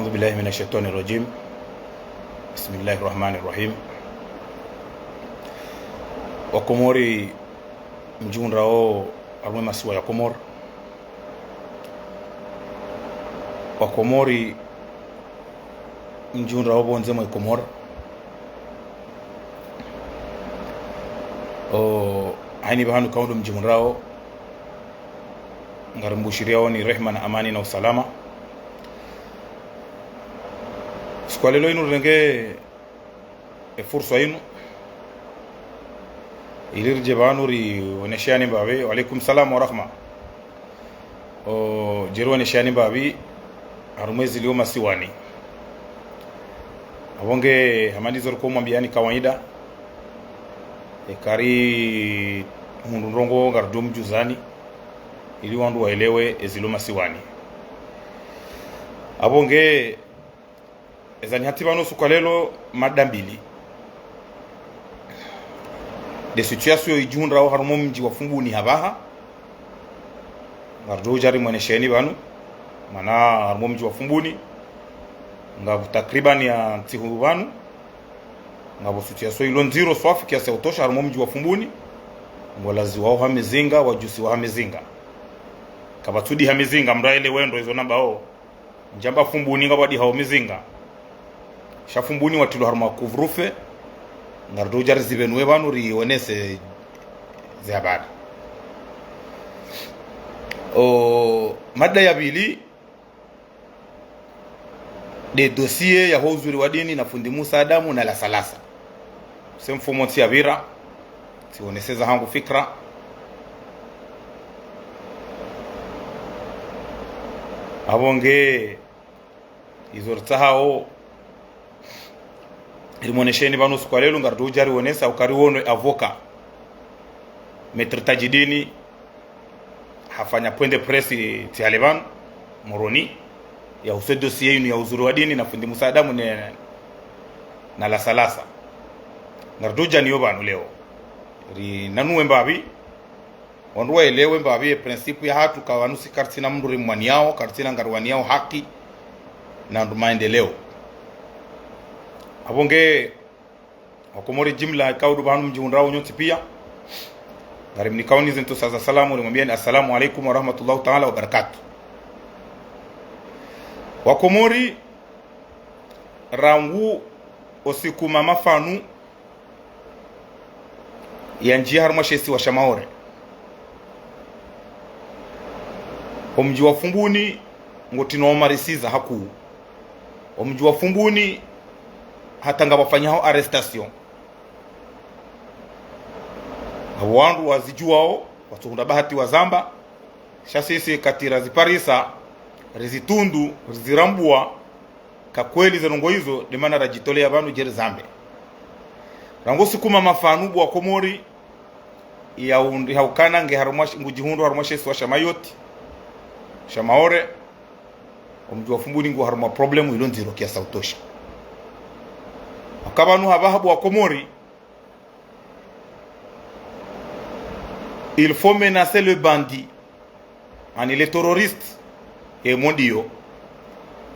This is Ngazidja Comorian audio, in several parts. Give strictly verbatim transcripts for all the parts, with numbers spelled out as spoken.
أعوذ بالله من الشيطان الرجيم. بسم الله الرحمن الرحيم. Wakomori mdjihundrao harumwa ye masiwa ya Komori. Wakomori mdjihundrao pvondze mwa Komori. O, hayina pvahanu kaundru mdjihundrao, ngarimbushiriyaoni rehma na amani na usalama. Siku ya leo inu rirenge e fursa inu, ili ridje pvanu rionesheane mbapvi. Wa alaikum salam wa rahma. O, dje rionesheane mbapvi harumwa ezilio masiwani. Apvo nge hama ndizo riko mwambiani kawaida, eka rihundru ndrongoo ngaridjo mdjuzani, ili wandru waelewe ezilio masiwani. Apvo nge ezani hatsi pvanu siku ya leo mada mbili. Nde situation idjihundrao harumwa omdji wa Fumbuni hapvaha. Ngaridjo udja rimwonesheeni pvanu. Mana harumwa omdji wa Fumbuni, ngapvo takriban ya ntsihu pvanu, ngapvo situation ilo ndziro swafi kiasi ya utosha harumwa omdji wa Fumbuni. Ngwalaziwao ha mizinga, wadjusiwa ha mizinga. Kapvatsu diha mizinga, mndru aelewe ndro izo nambao. Ndjamba Fumbuni ngapvwadihao mizinga. Sha Fumbuni watrilwa harumwa couvre-feu. Ngaridjo udja rizipvenue pvanu rionese ze habari. O, mada ya pvili, nde dossier yaho Uzuri wa Dini na Fundi Musa Adamu na Lasalasa. Tsi mfumo ntsi yapvira, tsioneseza hangu fikra. Apvo nge izo ritsahao rimwonesheeni pvanu siku ya leo, ngaridjo udja rionese, uka riono avocat Maître Tadjidini hafanya point de presse tsi hale pvanu Moroni, yahusu dossier inu ya Uzuri wa Dini na Fundi Musa Adamu ne, na Lasalasa. Ngaridjo udja nayo pvanu leo, rinanue mbapvi, wandru waelewe mbapvi ye principe yahatru, ka pvanu si karitsina mndru rimwaniyao, karitsina ngariwaniyao haki na ndo maendeleo. Apvo nge Wakomori jimla kaundru pvahanu mdjihundrao nyontsi pia, ngarimnikaoni ze ntrusa za salamu, rimwambiani assalamu alaikum wa rahmatullahi taala wa barakatuh. Wakomori, rangu o siku mama Fanu yandjia harumwa she isiwa sha Maore, omdji wa Fumbuni ngotrilwa omarisiza hakuu. Omdji wa Fumbuni hata ngapvwafanyihao arrestation. Ngapvo wandru wazidjuwao, watsuhundra bahati wazamba, sha sisi kati raziparisa, rizitundu, rizirambua, ka kweli ze ndrongoo izo, nde mana radjitolea pvanu dje rizambe. Rangu siku mama Fanu bo Wakomori, ya undi haukana nge harumwa sh-, ngudjihundru harumwa she isiwa sha Mayotte, sha Maore, omdji wa Fumbuni ngu harumwa problème ilo ndziro kiasi ya utosha. Aka pvanu hapvaha bo Wakomori, il faut menacer le bandit. Ani le terroriste, ye mondiyo.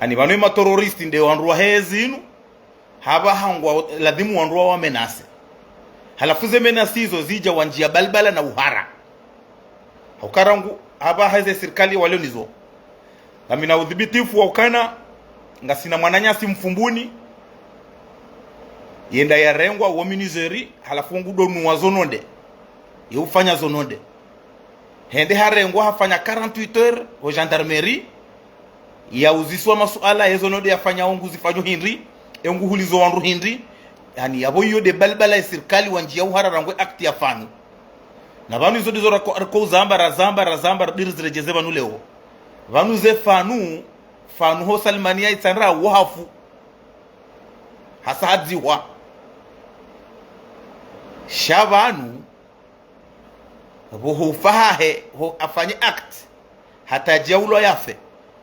Ani pvanu ye ma terroriste nde wandru wahe ezi inu, hapvaha ngwa ladhimu wandru wawamenase. Halafu ze menaces izo zidja wandjia balbala na uhara. Hauka rangu, hapvaha ze sirikali walio nizo. Ngamina udhibitifu wa ukana, ngasina mwananyasi Mfumbuni, yenda yarengwa wo minizeri, halafu ngudo nuwa zo nonde. Ye ufanya zo nonde. Hende harengwa hafanya quarante-huit heures ho gendarmerie, yauziswa masuala, ezo nonde yafanya nguzifanyo hindri, e nguhulizo wandru hindri, yaani yapvo iyo nde balbala ye sirikali wandjia uhara rangu e acte ya Fanu. Na pvanu izo ndizo rako, rako uzamba, razamba, razamba, rudi riziredjeze pvanu leo. Pvanu ze Fanu, Fanu ho Salimani ya Itsandra wo hafu. Hasa hadzihwa. Sha pvanu, pvo hufa hahe, ho afanye acte, hata djaulwa yafe,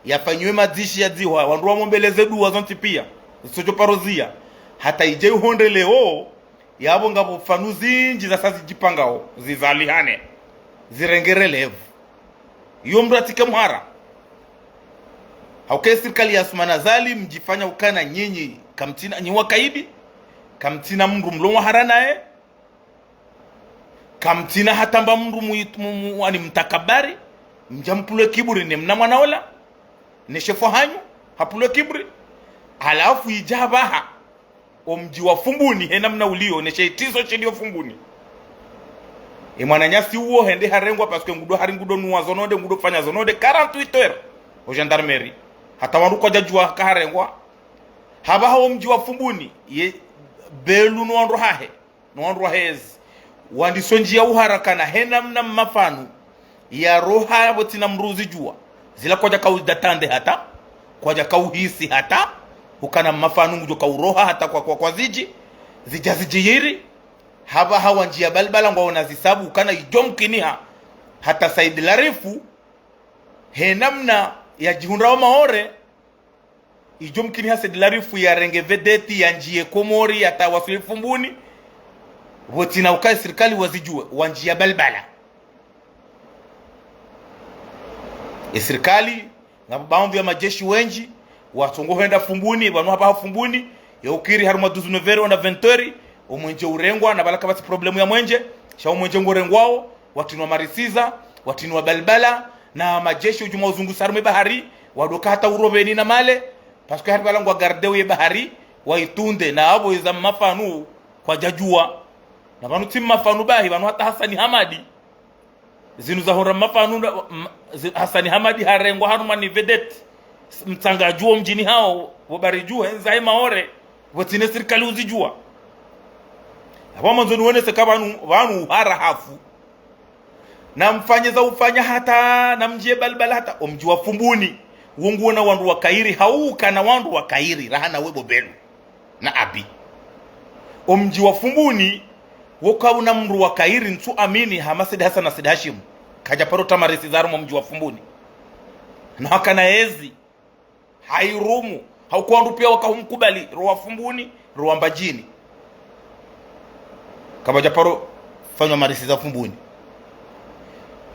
yafanyiwe madzishi yadzihwa, wandru wamombeleze dua zontsi pia, zitsodjo paro ziya, hata idje ihondre leo, yapvo ngapvo Fanu zindji zasa zidjipangao, zizalihane, zirenge relève. Iyo mndru atsike mhara. Hauka ye sirikali ya Assoumani Azali mdjifanya ukana nyinyi kamtsina, nyi wakaidi, kamtsina mndru mlo wahara naye, kamtsina hata mba mndru mu, mu, mu, wani mtakabari, mdja mpvulwe kiburi ne mna mwana ola, ne shefu hanyu, hapvulwe kiburi. Halafu idja pvaha, omdji wa Fumbuni, hena mna ulio, ne she itriso shilio Fumbuni. E mwananyasi uwo hende harengwa, parce que ngudo hari ngudo nuwa zononde, ngudo fanya zononde, quarante-huit heures, o gendarmerie. Hata wandru kwadjadjuwa ka harengwa. Hapvaha omdji wa Fumbuni, ye Belu no wandru hahe, no wandru wahe ezi, wandiso ndjia uharakana, hena mna mmafanu, ya roha pvotsina mndru uzidjuwa. Zila kwadjaka udatande hata, kwadjaka uhisi hata, ukana mmafanu ngudjo ka uroha hata kwa, kwa, kwa zidji, zidja zidjiyiri, hapvaha wandjia balbala ngwaona zisabu, ukana idjo mkiniha, hata Said Larifu, hena mna ya djihundra wa Maore, idjo mkiniha Said Larifu ya renge vedeti ya ndjiye Komori ya tawasuli Fumbuni, pvotsina uka e sirikali wazidjuwe, wandjia balbala. E sirikali, ngapvo baadhwi ya madjeshi wendji, watsongo hwenda Fumbuni, pvanu hapvaha Fumbuni, ya ukiri harumwa dix-neuf heures ona vingt heures, omwenje urengwa, na pvala kapvatsi problemu ya mwenje, sha omwenje ngorengwao, watrinwa marisiza, watrinwa balbala, na madjeshi udjuma uzungusa harumwa e bahari, wadoka hata uroveni na male, parce que hari pvala ngwa gardeo ye bahari, waitunde, na apvo eza mmafanu kwadjadjuwa. Na pvanu tsi mmafanu bahi, pvanu hata Hasani Hamadi. Zinu zahundra mmafanu, na, m-, zi-, Hasani Hamadi harengwa harumwa ni vedeti. S-, mtsanga djuwo mdjini hawo, pvo bari djuwo, hendza he Maore, pvotsina e sirikali uzidjuwa. Apvo mwandzo niwonese ka pvanu, pvanu uhara hafu. Na mfanye za ufanya hata, na mdjie balbala hata, omdji wa Fumbuni. Wo nguona wandru wakairi, hauka na wandru wakairi, raha na webo Belu. Na Abi. Omdji wa Fumbuni, wo kauna mndru wakairi ntsu amini, hama Said Hassan na Said Hashim. Kadja paro tamarisi za harumwa mdji wa Fumbuni. Na hakana ezi. Hairumu, hauka wandru pia waka humkubali, ro wa Fumbuni, ro wa Mbadjini. Kapvadja paro fanywa marisi za Fumbuni.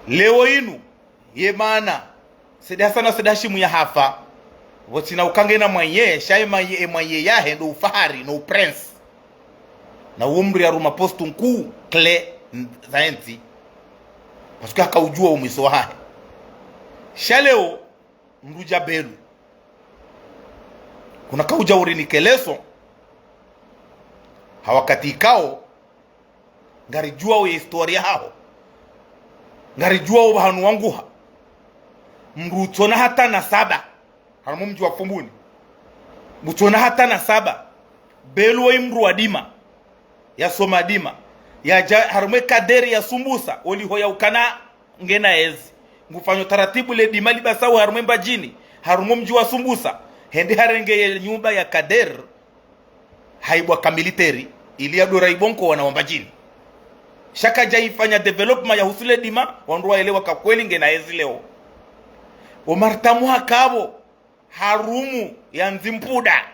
Leo inu, ye mana, Said Hassan na Said Hashimu ya hafa, pvotsina uka ngena mwaye, sha ye mwaye, e mwaye yahe ndo ufahari, no uprince. Na uwo mndru ya ruma postu nkuu, clé, n-, za entsi. Parce que haka udjuwa umwiso wahahe. Sha leo, mndru dja Belu. Kuna kaudja urinike leso, ha wakati ikao, ngaridjuwao ye histoire yahaho. Ngaridjuwao pvahanu wanguha. Mndru utsona hata nasaba. Harumwa mdji wa Fumbuni. Utsona hata nasaba. Belu wo mndru wa dima. Yasoma dima. Yadja harumwa e cadre ya Sumbusa. Oliho ya ukana ngena ezi. Ngufanyo taratibu le dima libasao harumwa e Mbadjini. Harumwa mdji wa Sumbusa. Hende harenge ye nyumba ya cadre. Haibwa ka militaire. Ili yadora ibonko wana wa Mbadjini. Sha kadja ifanya développement ya husu le dima. Wandru waelewa ka kweli ngena ezi leo. Omar Tamu hakapvo. Harumwa ya Nzimpuda.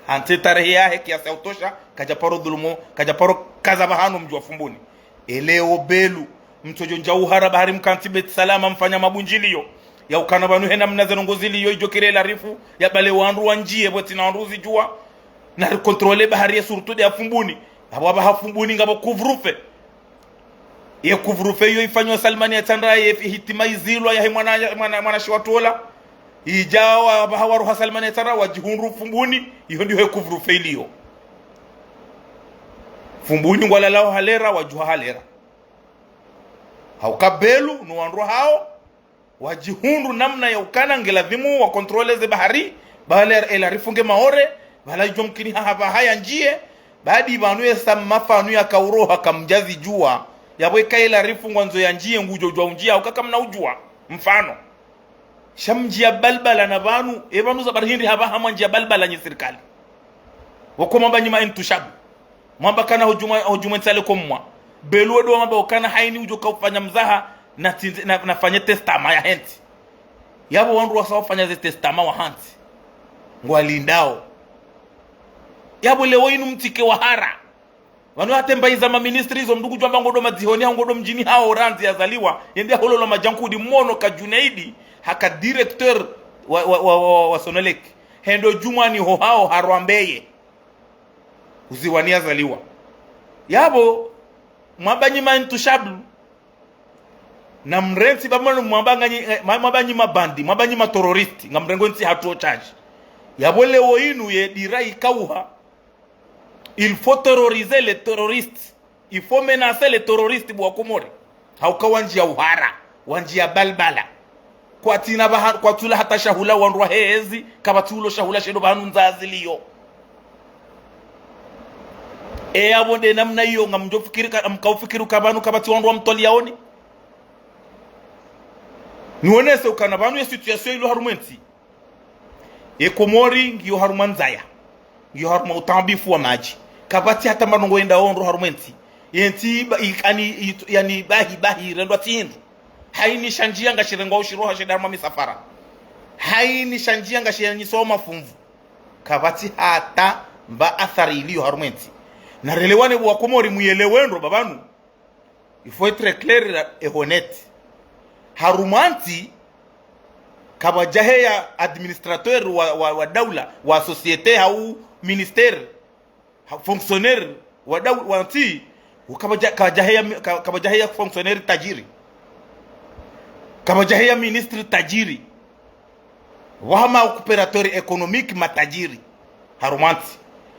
Hantsi tarehi yahe kiasi ya utosha, kadja paro dhulumu, kadja paro kaza pvahanu mdji wa Fumbuni. Eleo Belu, mtsodjo ndja uhara bahari mkantsi Beit Salama mfanya mabundjiliyo. Ya ukana pvanu hena mna ze ndrongoo ziliyo idjo kire la rifu, ya bale wandru wandjiye, pvwatsina wandru uzidjuwa. Na ri contrôler bahari ya surtout de ya Fumbuni. Apvo apvaha Fumbuni ngapvo couvre-feu. Ye couvre-feu iyo ifanywa Salimani ya Tsandraye, ye fi-, hitima izilwa yahe mwana, mwana, mwana shiwa tola. Idja wa, apvaha waruha Salimani ya Tsandraye, wadjihundru Fumbuni, iyo ndiyo he couvre-feu iliyo. Fumbuni ngwalalao halera, wadjuha halera. Hauka Belu, no wandru hawo, wadjihundru namna ya ukana nge ladhimu wa contrôler ze bahari, pvala ela rifunge Maore, pvala idjo mkini ha, hapvaha yandjiye, badi pvanu ye sa mafanu ya kauroha kamdjazidjuwa, yapvo eka ela rifu ngwandzo yandjiye ngudjo djuwa undjiya, hauka kamna udjuwa. Mfano. Sha mndjiya balbala na pvanu, e pvanu za bari hindri hapvaha mwandjiya balbala nyi sirikali. Wako mwamba nyi ma intouchables. Mwamba kana hudjumwa, hudjumwa ntsale komwa. Belu wedo mwamba ukana haini udjo ka ufanya mzaha na tsinze, na, na fanye testament ya hentsi. Yapvo wandru wasa wafanya ze testament wa hantsi. Ngwalindao. Yapvo leo inu mtsike wahara. Pvanu hata mbayi za ma ministres zo mndru kudjwamba ngodo madzihoni hau ngodo mdjini hawo randzi yazaliwa. Yende ya hololo madjankudi mwono ka Junaidi. haka directeur wa, wa, wa, wa, wa Sonelec. Hendo Djumwani ho hao harwambeye. Uziwani yazaliwa. Yapvo, mwamba nyi ma intouchables. Na mrentsi ba manu mwamba nganyi, eh, ma-, mwamba nyi mabandi, mwamba nyi materroristes, ngamrengo ntsi hatru otage. Yapvo leo inu ye dira ikauha. Il faut terroriser les terroristes. Il faut menacer les terroristes bo Wakomori. Hauka wandjiya uhara, wandjiya balbala. Kwatsina baha-, kwatsula hata shahula wandru wahe ezi, kapvatsi ulo shahula shendo pvanu ndzaziliyo. E yapvo nde namna iyo ngamdjo fikiri ka-, mkaufikiri uka pvanu kapvatsi wandru wamtwaliyaoni. Niwonese ukana pvanu ye situation ilo harumwa entsi. Ye Komori ngiyo harumwa ndzaya. Ngiyo harumwa utaabifu wa madji. Kapvatsi hata mbano ngoyenda ondro harumwa entsi. Yentsi iba-, ikani, it-, yani bahi, bahi, rendwa tsi hindru. Haini sha ndjiya ngashirengwa ushiro hashenda harumwa misafara. Haini sha ndjiya ngashiyanyiswa mafumvu. Kapvatsi hata mba athari iliyo harumwa entsi. Na relewane bo Wakomori muyelewe ndro ba pvanu. Il faut être clair et honnête. Harumwa ntsi, kapvadjaheya administrateur wa, wa, wa daula, wa société hau ministère, ha, fonctionnaire wa dau-, wa ntsi, kapvadja-, kapvadjaheya, ka-, kapvadjaheya fonctionnaire tajiri. Kapvadjaheya ministre tajiri. Waha ma opérateur économique matajiri. Harumwa ntsi.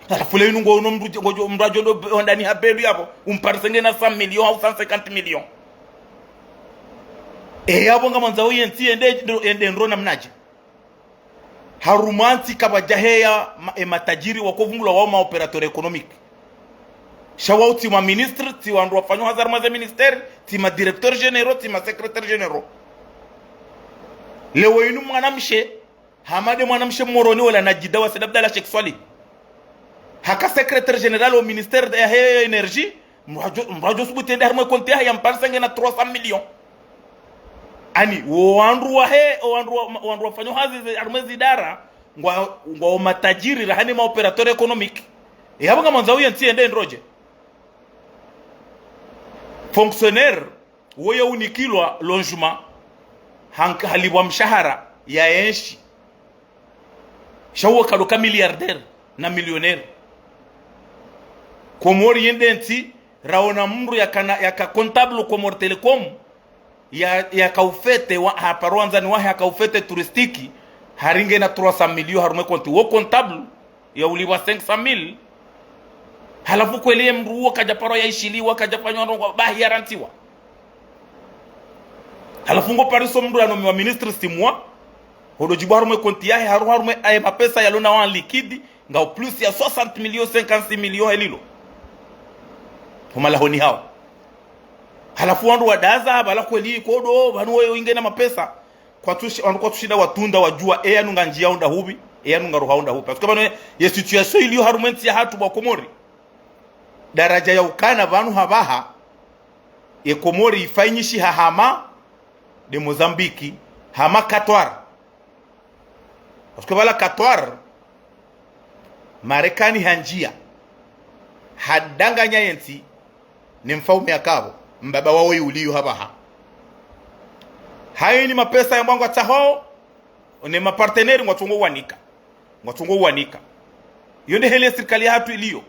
Halafu leo inu ngo uno mndru, ngo, mndru adjo ndo be-, ondani ha belu yapvo. Umparise nge na cent millions au cent cinquante millions. E yapvo ngamwandzao yentsi yende, yende ndro namnadje. Harumwa ntsi kapvadjaheya ma-, e matajiri wakovumbulwa wao ma opérateur économique. Sha wao tsi ma ministre, tsi wandru wafanyao hazi harumwa ze ministère, tsi ma directeur généraux, tsi ma secrétaire généraux. Leo inu mwanamshe, hama nde mwanamshe Mmoroni wola Najida wa Said Abdallah Sheikh Swalih. Haka secrétaire général au ministère de, yahe énergie, mndru adjo, mndru adjo subuti yende harumwa e konti yahe yamparise nge na trois cents millions. Ani, wo wandru wahe, wo wandru wa, wandru wafanyao hazi ze, harumwa ze idara, ngwa, ngwao matajiri, raha ni ma opérateur économique. E yapvo ngamwandzao yentsi yende ndrodje. Fonctionnaire, woye unikilwa logement, hank-, halipvwa mshahara, yaenshi. Sha uwo kado ka milliardaire na millionnaire. Komori yende ntsi, raona mndru yakana, yaka comptable Comores Telecom, ya, yaka ufete wa, haparo wandzani wahe haka ufete touristique, hari nge na trois cents millions harumwa e konti. Wo comptable, yaulipvwa cinq cent mille. Halafu kweli ye mndru uwo kadjaparo yaishiliwa, kadjafanywa ndrongo, bahi yarantsiwa. Halafu ngo pariso mndru yanomiwa ministre six mois, hodo djibwa harumwa e konti yahe, haru harumwa e, aye mapesa yalo nawo en liquide, ngao plus ya soixante millions, cinquante-six millions elilo. Ho malahoni hawo. Halafu wandru wadaza, pvala kweli, kodo, pvanu woye inge na mapesa. Kwatsushi-, wandru kwatsushinda watunde wadjuwa, e yanu ngandjiyao ndahupvi, e yanu ngaruhao ndahupvi. Parce que pvanu ye situation iliyo harumwa entsi yahatru bo Wakomori. Daraja ya ukana pvanu hapvaha, ye Komori ifanyishiha hama nde Mozambique, hama Qatar. Parce que pvala Qatar, Marekani handjiya, hadanganya yentsi, ne mfaume yakapvo, mbaba wawo yuliyo hapvaha. Haini mapesa yambwa ngwatsahao, ne mapartenaire ngwatsongo wanika. Ngwatsongo wanika. Yo nde heli ye sirikali yahatru iliyo.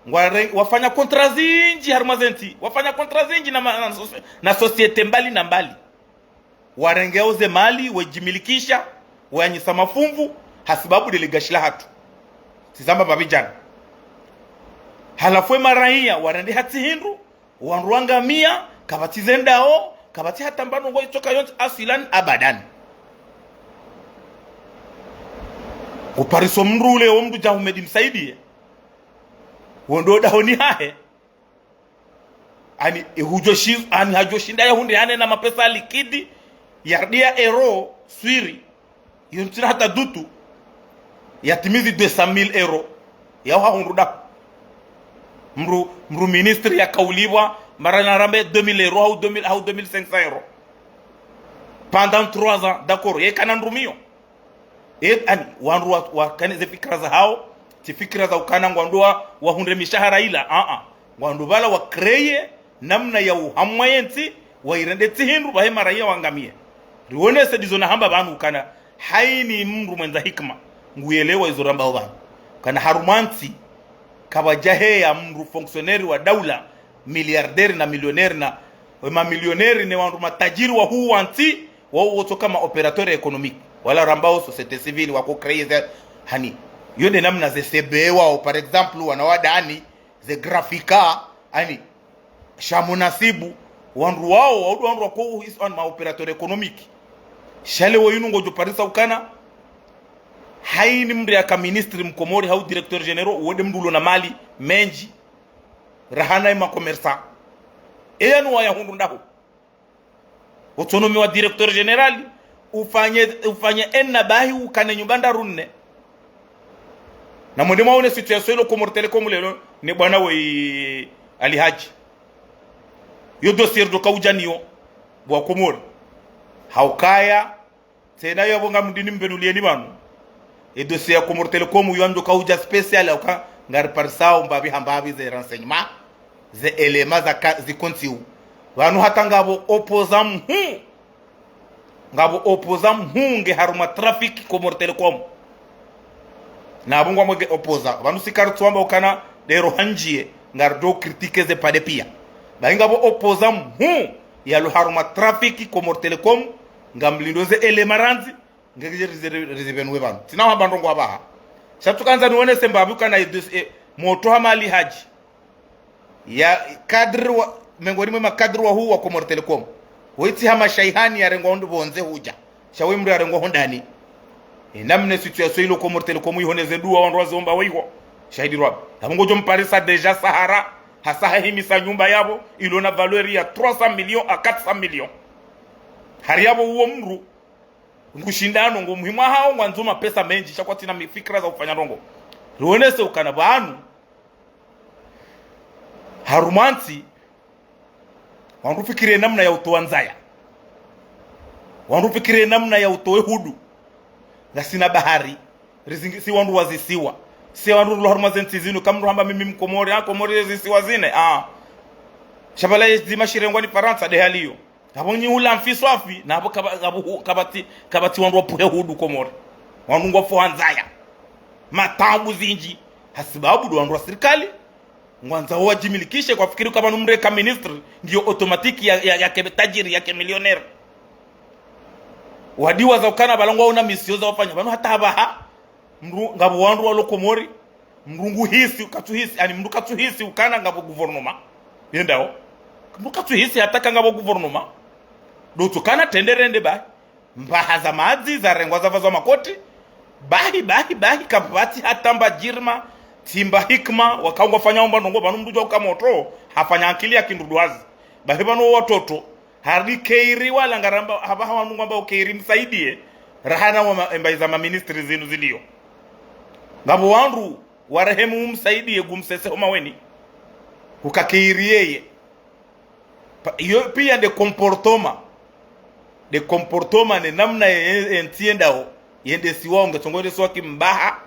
Ngware-, wafanya contrat zindji harumwa ze ntsi, wafanya contrat zindji na ma-, na soci-, na société mbali na mbali. Warenge yao ze mali, wedjimilikisha, weyanyisa mafumvu, hasibabu nde le gashi lahatru. Tsizamba pvapvi djana. Halafu e maraiya, warendeha tsi hindru, wandru wangamiya, kapvatsi zendao, kapvatsi hata mbano ngo itsoka yontsi aswilan abadan. Kupariso mndru ule, wo mndru dja Ahmed Msaidie. Wo ndo dahoni hahe. Ani, e hudjo shi-, ani hadjo shinda yahundre hane na mapesa liquide, yardiya euro, swiri. Yo ntsina hata dutu. Yatimizi deux cent mille euros. Yao hahundru daho. Mndru, mndru ministre yakaulipvwa, mara narambe deux mille euros, hau deux mille, hau deux mille cinq cents euros. Pendant trois ans, d'accord. Ye kana ndrumiyo. E, ani, wandru wa, wakane ze fikira zahao, tsi fikira za ukana ngwandro wa, wahundre mishahara ila, a, a. Ngwandro pvala wa créer namna ya uhamwa yentsi, wairende tsi hindru, pvahe maraiya wangamiye. Riwonese ndizo nahamba pvanu ukana haini mndru mwendza hikima nguyelewa izo rambao pvanu. Kana harumwa ntsi kapvadjaheya mndru fonctionnaire wa daula, milliardaire na millionnaire na wema millionnaire ne wandru matajiri wahuu wa ntsi, wao wotsoka ma opérateur économique. Wala rambao société civile wako créer ze, hani. Yo nde namna ze C B A wao, par exemple, wana wa Dani, ze Graphica, ani, sha munasibu, wandru wao, waudu wandru wako uhisi wanu ma opérateur économique. Sha leo inu ngodjo parisa ukana, haini mndru yaka ministre mkomori hau directeur général, uwo nde mndru ulo na mali mendji, rahana ema commerçant. Eyanu wayahundru ndahu. Utsonomewa directeur général, ufanye, ufanye ena bahi ukane nyumba ndraru nne. Na mwende mwaone situation ilo Comores Telecom leo, ne bwana we Ali Haji. Yo dossier ndo kaudja niyo, bo wa Komori. Haukaya, tsena yo yapvo ngamdini mbenulieni pvanu. E dossier ya Comores Telecom yo ndo kaudja spécial, hauka ngariparisao mbapvi ha mbapvi ze renseignement, ze éléments za ka-, zi kontsiu. Pvanu hata ngapvo opposant mhuu. Ngapvo opposant mhuu nge harumwa trafic Comores Telecom. Na apvo ngwamwenge opposant. Pvanu si karitsuamba ukana ndero handjiye, ngarido critiquer ze pade pia. Bahi ngapvo opposant mhuu yalo harumwa trafic Comores Telecom, ngamlindo ze éléments randzi, ngekije rize-, rize-, rizibenuwe pvanu. Tsina wamba ndrongo apvaha. Sha tsukandza niwonese mbapvi ukana e dus-, e, motro hama Ali Haji. Ya cadre wa, mengoni mwe ma cadre wahuu wa Comores Telecom. Woyi tsi hama shayihani yarengwa hondru pvondze hudja. Sha woyi mndru yarengwa hondani. E namna situation ilo Comores Telecom ihoneze dua wandru waziomba woyiho. Shahidi rwabi. Yapvo ngodjo mparisa déjà Sahara, hasa hahimisa nyumba yapvo, ilo na valeur ya trois cents millions à quatre cents millions. Hari yapvo uwo mndru, ngushindano, ngo muhimu hao, ngwandzo mapesa mendji, sha kwatsina mi fikira za ufanya ndrongo. Riwonese ukana pvanu, harumwa ntsi, wandru fikiri namna ya utowa ndzaya. Wandru fikiri namna ya utowe hudu. Ngasina bahari, rizingi-, si wandru wa zisiwa. Si wandru rilo harumwa ze ntsi zinu, kamndru hamba mimi Mkomori, ah, Komori ye zisiwa zine, ah. Sha pvala ye dzima shirengwa ni Farantsa, nde hali iyo. Ngapvo nyi hula mfi swafi, na apvo kaba-, ngapvo hu-, kapvatsi, kapvatsi wandru wapvuhe hudu Komori. Wandru ngwafo ha ndzaya. Matabu zindji. Hasibabu ndo wandru wa sirikali. Ngwandzao wadjimilikishe kwafikiri ukaya pvanu mndru eka ministre, ngiyo automatique ya, ya, yake tajiri, yake millionnaire. Wadiwaza ukana pvala ngwaona misio za wafanya. Pvanu hata apvaha, mndru, ngapvo wandru walo Komori, mndru nguhisi, katsuhisi, ani mndru katsuhisi ukana ngapvo gouvernement. Yendao. Mndru katsuhisi hata ka ngapvo gouvernement. Ndo tsukana tendere nde bahi. Mbaha za madzi, zarengwa zapvazwa makoti. Bahi, bahi, bahi, kapvatsi hata mba jirma, tsi mba hikima, waka ngwafanya omba ndrongo, pvanu mndru djuwa uka motro, hafanya ankili ya kindru dwazi. Bahi pvanu wo watoto, hari keiri wala ngaramba, hapvaha wanu ngwamba ukeiri msaidiye, rahana wa ma-, emba iza ma ministri zinu ziliyo. Ngapvo wandru, warehemu umsaidiye gumsese ho maweni. Uka keiri yeye. Pa-, iyo pia nde comportement. Nde comportement ne namna ye, ye, ye ntsi yendao. Yende siwa onge tsongo yende siwa kimbaha.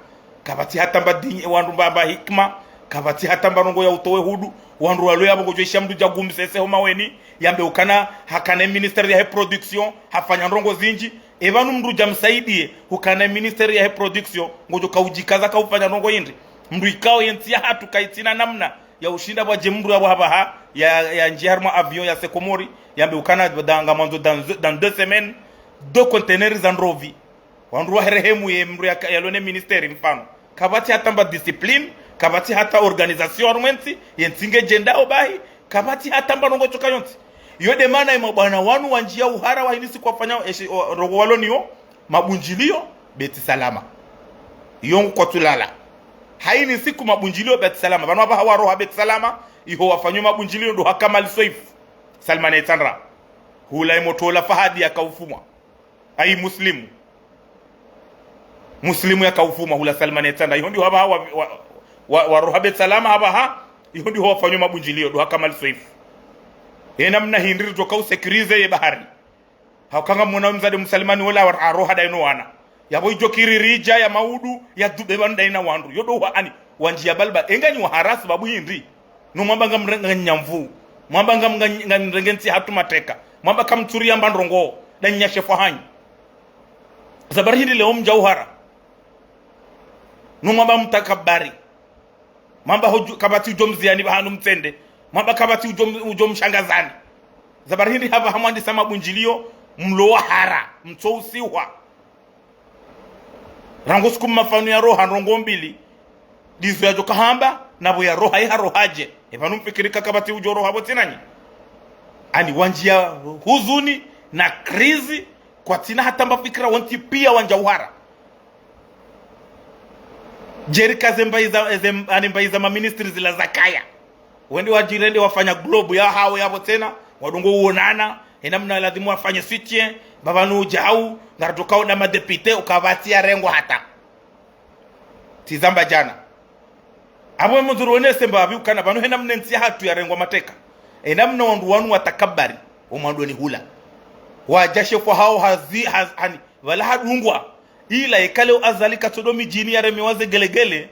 Kapvatsi hata mba dinyi, wandru mba, mba hikima. Kapvatsi hata mba ndrongo ya utowe hudu. Wandru walo yapvo ngodjo isha mndru dja gumsese ho maweni. Yambe ukana hakana ministère yahe production. Hafanya ndrongo zindji. Epvanu mndru dja msaidiye. Hukana ministère yahe production. Ngodjo kaudjikaza kaufanya ndrongo yindri. Mndru ikao ye ntsi yahatru kaitsina namna ya ushinda pvwadje mndru yapvo hapvaha, ya, ya ndjie harumwa avion ya se Komori, yambe ukana da ngamwandzo dans, dans deux semaines, deux conteneurs za ndrovi. Wandru waherehemu ye mndru ya, yalo ne ministère mfano. Kapvatsi hata mba discipline, kapvatsi hata organisation harumwa entsi, ye ntsi ngedjendao bahi, kapvatsi hata mba ndrongo tsoka yontsi. Iyo nde mana ye mabwana wanu wandjia uhara wahini siku wafanya, eshi, o, ndrongo walo niyo, mabundjiliyo, Beti Salama. Iyo ngu kwatsulala. Haini siku mabundjiliyo Beti Salama. Pvanu apvaha waroha Beti Salama, iho wafanywa mabundjiliyo ndo ha Kamal Soif. Salmane Itsandra. Hula imotola Fahadi yakaufumwa. Ayi Muslimu. Muslimu yakaufumwa hula Salmane Itsandra. Iho ndiho apvaha wa, wa, wa, waroha Beti Salama apvaha. Iho ndiho wafanywa mabundjiliyo ndo ha Kamal Soif. Ye namna hindri ridjoka usécuriser ye bahari. Hauka ngamwona mdzadze msalimani wola wa-, aroha dayi no wana. Yapvo idjo kiri ridja ya maudu, ya dube pvanu dayi na wandru. Yo ndo wa ani, wandjia balba. Enganyi waharasi babu hindri. No mwamba ngamrenga nyamvu. Mwamba ngam-, ngam-, ngamrenge ntsi hatru mateka. Mwamba kamtsuri yamba ndrongo. Tanya shefu hanyu. Zabari hindri leo mdja uhara. Numwamba mtakabari. Mwamba hodju-, kapvatsi udjo mziyani pvahanu mtsende. Mwamba kapvatsi udjo m-, udjo mshangazani. Zabari hindri hapvaha mwandisa mabundjiliyo, mlo wahara, mtso usihwa. Rangu siku mafanu ya roha ndrongo mbili. Ndizo yadjo kahamba, na pvo ya roha, ye ha roha dje. Epvanu mfikiri ka kapvatsi udjo roha pvo tsi nanyi. Ani wandjiya huzuni na krizi, kwatsina hata mba fikira wontsi piya wandja uhara. Djeri ka ze mbayi za, ze m-, ani mbayi za maministri zila zakaya. Wende wadjirende wafanya globe ya hawo yapvo tsena, wadungo uonana, ena mna lazimu wafanye soutien, pvapvanu udjau, ngaridjo kaona madepite, ukapvatsi ya rengwa hata. Tsi zamba djana. Apvo emwandzo ronese mbapvi ukana pvanu hena mna entsi yahatru ya rengwa mateka. Ena mna wandru wanu watakabari, omwandoni hula. Wadja shefu hawo hazi, haz-, hani, pvala hadungwa. Ila yeka leo Azali katsodo midjini yaremewa ze gelegele,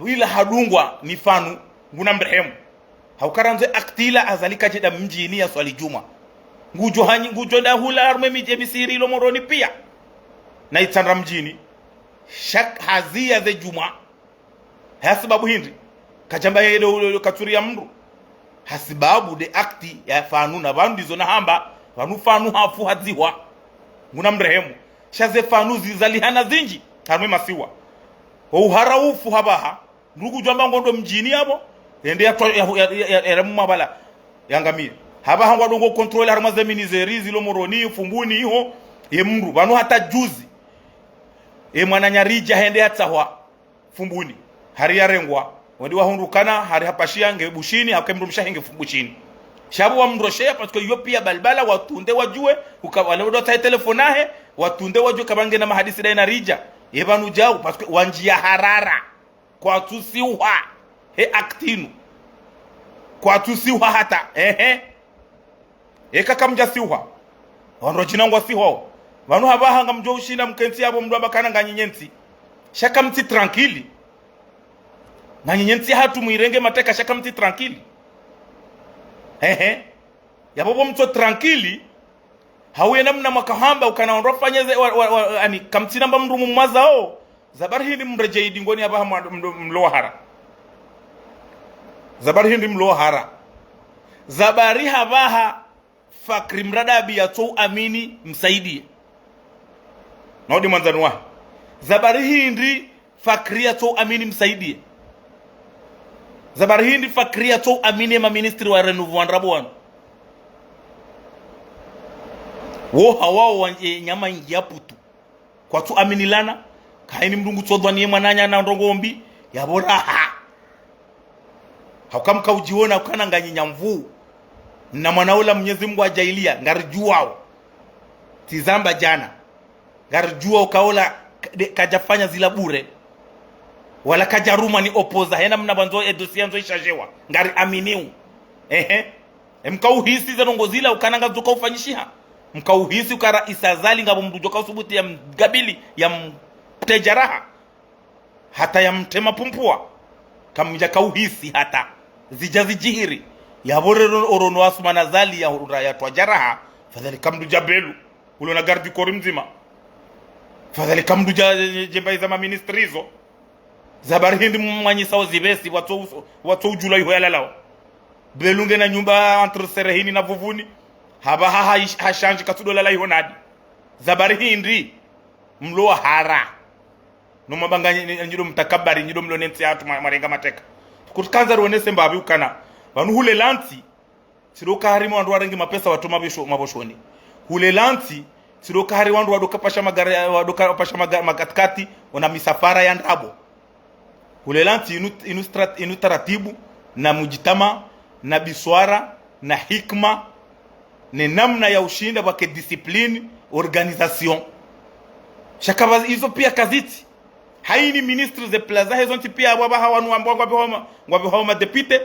ila hadungwa ni Fanu, nguna mrehemu. Hauka randzi acte ila Azali kadjenda mdjini ya swali djumwa. Ngudjo hanyi, ngudjo nda hula harumwa emidji emisihiri ilo Moroni piya. Na Itsandra mdjini. Sha haziya ze djumwa. Hasibabu hindri? Kadjamba yeye ndo, ndo, ndo katsuri ya mndru. Hasibabu nde acte ya Fanu na pvanu ndizo nahamba, pvanu Fanu hafu hadzihwa. Nguna mrehemu. Sha ze Fanu zizalihana zindji, harumwa emasiwa. Ouhara ufu hapvaha, mndru kudjwamba ngondo mdjini yapvo, yende yatwa-, ya, ya, ya, ya, yaremwa pvala, yangamiye. Hapvaha ngwadungo contrôle harumwa ze mini zeri, zilo Moroni, Fumbuni, iho, ye mndru. Pvanu hata juzi. Ye mwananya Ridja hende yatsahwa. Fumbuni. Hari yarengwa. Wende wahundru ukana, hari hapashiya nge Bushini, hake mndru mshe wahe nge Fu-, Bushini. Sha pvo wamndrosheya, parce que yo piya balbala, watunde wadjuwe, uka wale wadotsahe telefoni yahe, watunde wadjuwe kapvangena mahadisi dayi na Ridja. Ye pvanu djau, parce que wandjiya harara. Kwatsu sihwa. He acte inu. Kwatsu sihwa hata. Ehe. Eka kamdja sihwa. Wandru wadjina ngwa sihwao. Pvanu hapvaha ngamdjo ushinda mkentsi yapvo mndru amba kana nganyi nyentsi. Sha kamtsi tranquille. Nganyi nyentsi yahatru mwirenge mateka sha kamtsi tranquille. Ehe. Yapvo pvo mtso tranquille. Hauye namna mwakahamba ukana wandru wafanye ze, wa, wa, wa, ani, kamtsina mba mndru mumwazao. Zabari hindri mredjeyi dingoni hapvaha mwa-, mlo-, mlo wahara. Zabari hindri mlo wahara. Zabari hapvaha Fakri Mradabi yatso amini Msaidie. Nodi mwandzani wahe. Zabari hindri Fakri yatso amini Msaidie. Zabari hindri Fakri yatso amini emaministri wa renouveau wa ndrabo wanu. Wo hawao wa, e, nyama nyindji ya putu. Kwatsu aminilana, kaini mndru ngutso dhwani ye mwananya na ndrongo mbi, yapvo raha. Hauka mkaudjiona ukana nganyi nyamvu. Na mwana ola Mnyezi Mungu hadjaaliya, ngaridjuwao. Tsi zamba djana. Ngaridjuwa uka ola ka-, de-, kadjafanya zila bure. Wala kadjarumwa ni opposant. Hena mna pvandzo e dossier yandzo ishadjewa. Ngari aminiu. Ehe. E mkauhisi ze ndrongo zila ukana ngazo kaufanyishiha. Mkauhisi uka Raisi Azali ngapvo mndru djo kausubuti ya mgabili, ya mtre djaraha. Hata ya mtrema pumpua. Kamdja kauhisi hata. Zidja zidjihiri. Yapvo rero orono Asumani Azali ya hurura ya twa djaraha. Fadhali kamdru dja Belu. Ulo na garde du corps mdzima. Fadhali kamdru dja, dje mbayi za maministri izo. Zabari hindri mwanyisa ozipvesi, watso uso, watso udjula iho yalalao. Belu ngena nyumba entre Serehini na Vuvuni. Hapvaha ha, ha, hashandji katsudo lala iho nadi. Zabari hindri mlo wahara. No mabanga nyi-, nyi-, nyido mtakabari, nyido mlo nentsi yahatru mwa-, mwarenga mateka. Kutsi kandza ruonese mbapvi ukana. Pvanu hule lantsi, tsi ndo ka hari wandru warenge mapesa watru mabisho-, maboshoni. Hule lantsi, tsi ndo ka hari wandru wado kapasha magari, wado kapasha maga-, makatikati, ona misafara ya ndrabo. Hule lantsi inu, inu strat-, inu taratibu, na mujitama, na biswara, na hikma, ne namna ya ushinda pvwake discipline, organisation. Sha kapva izo piya kazitsi. Haini ministre ze plaza hezo ntsi piya apvo apvaha wanu wambwa ngwapvehao ma-, ngwapvehao madepite.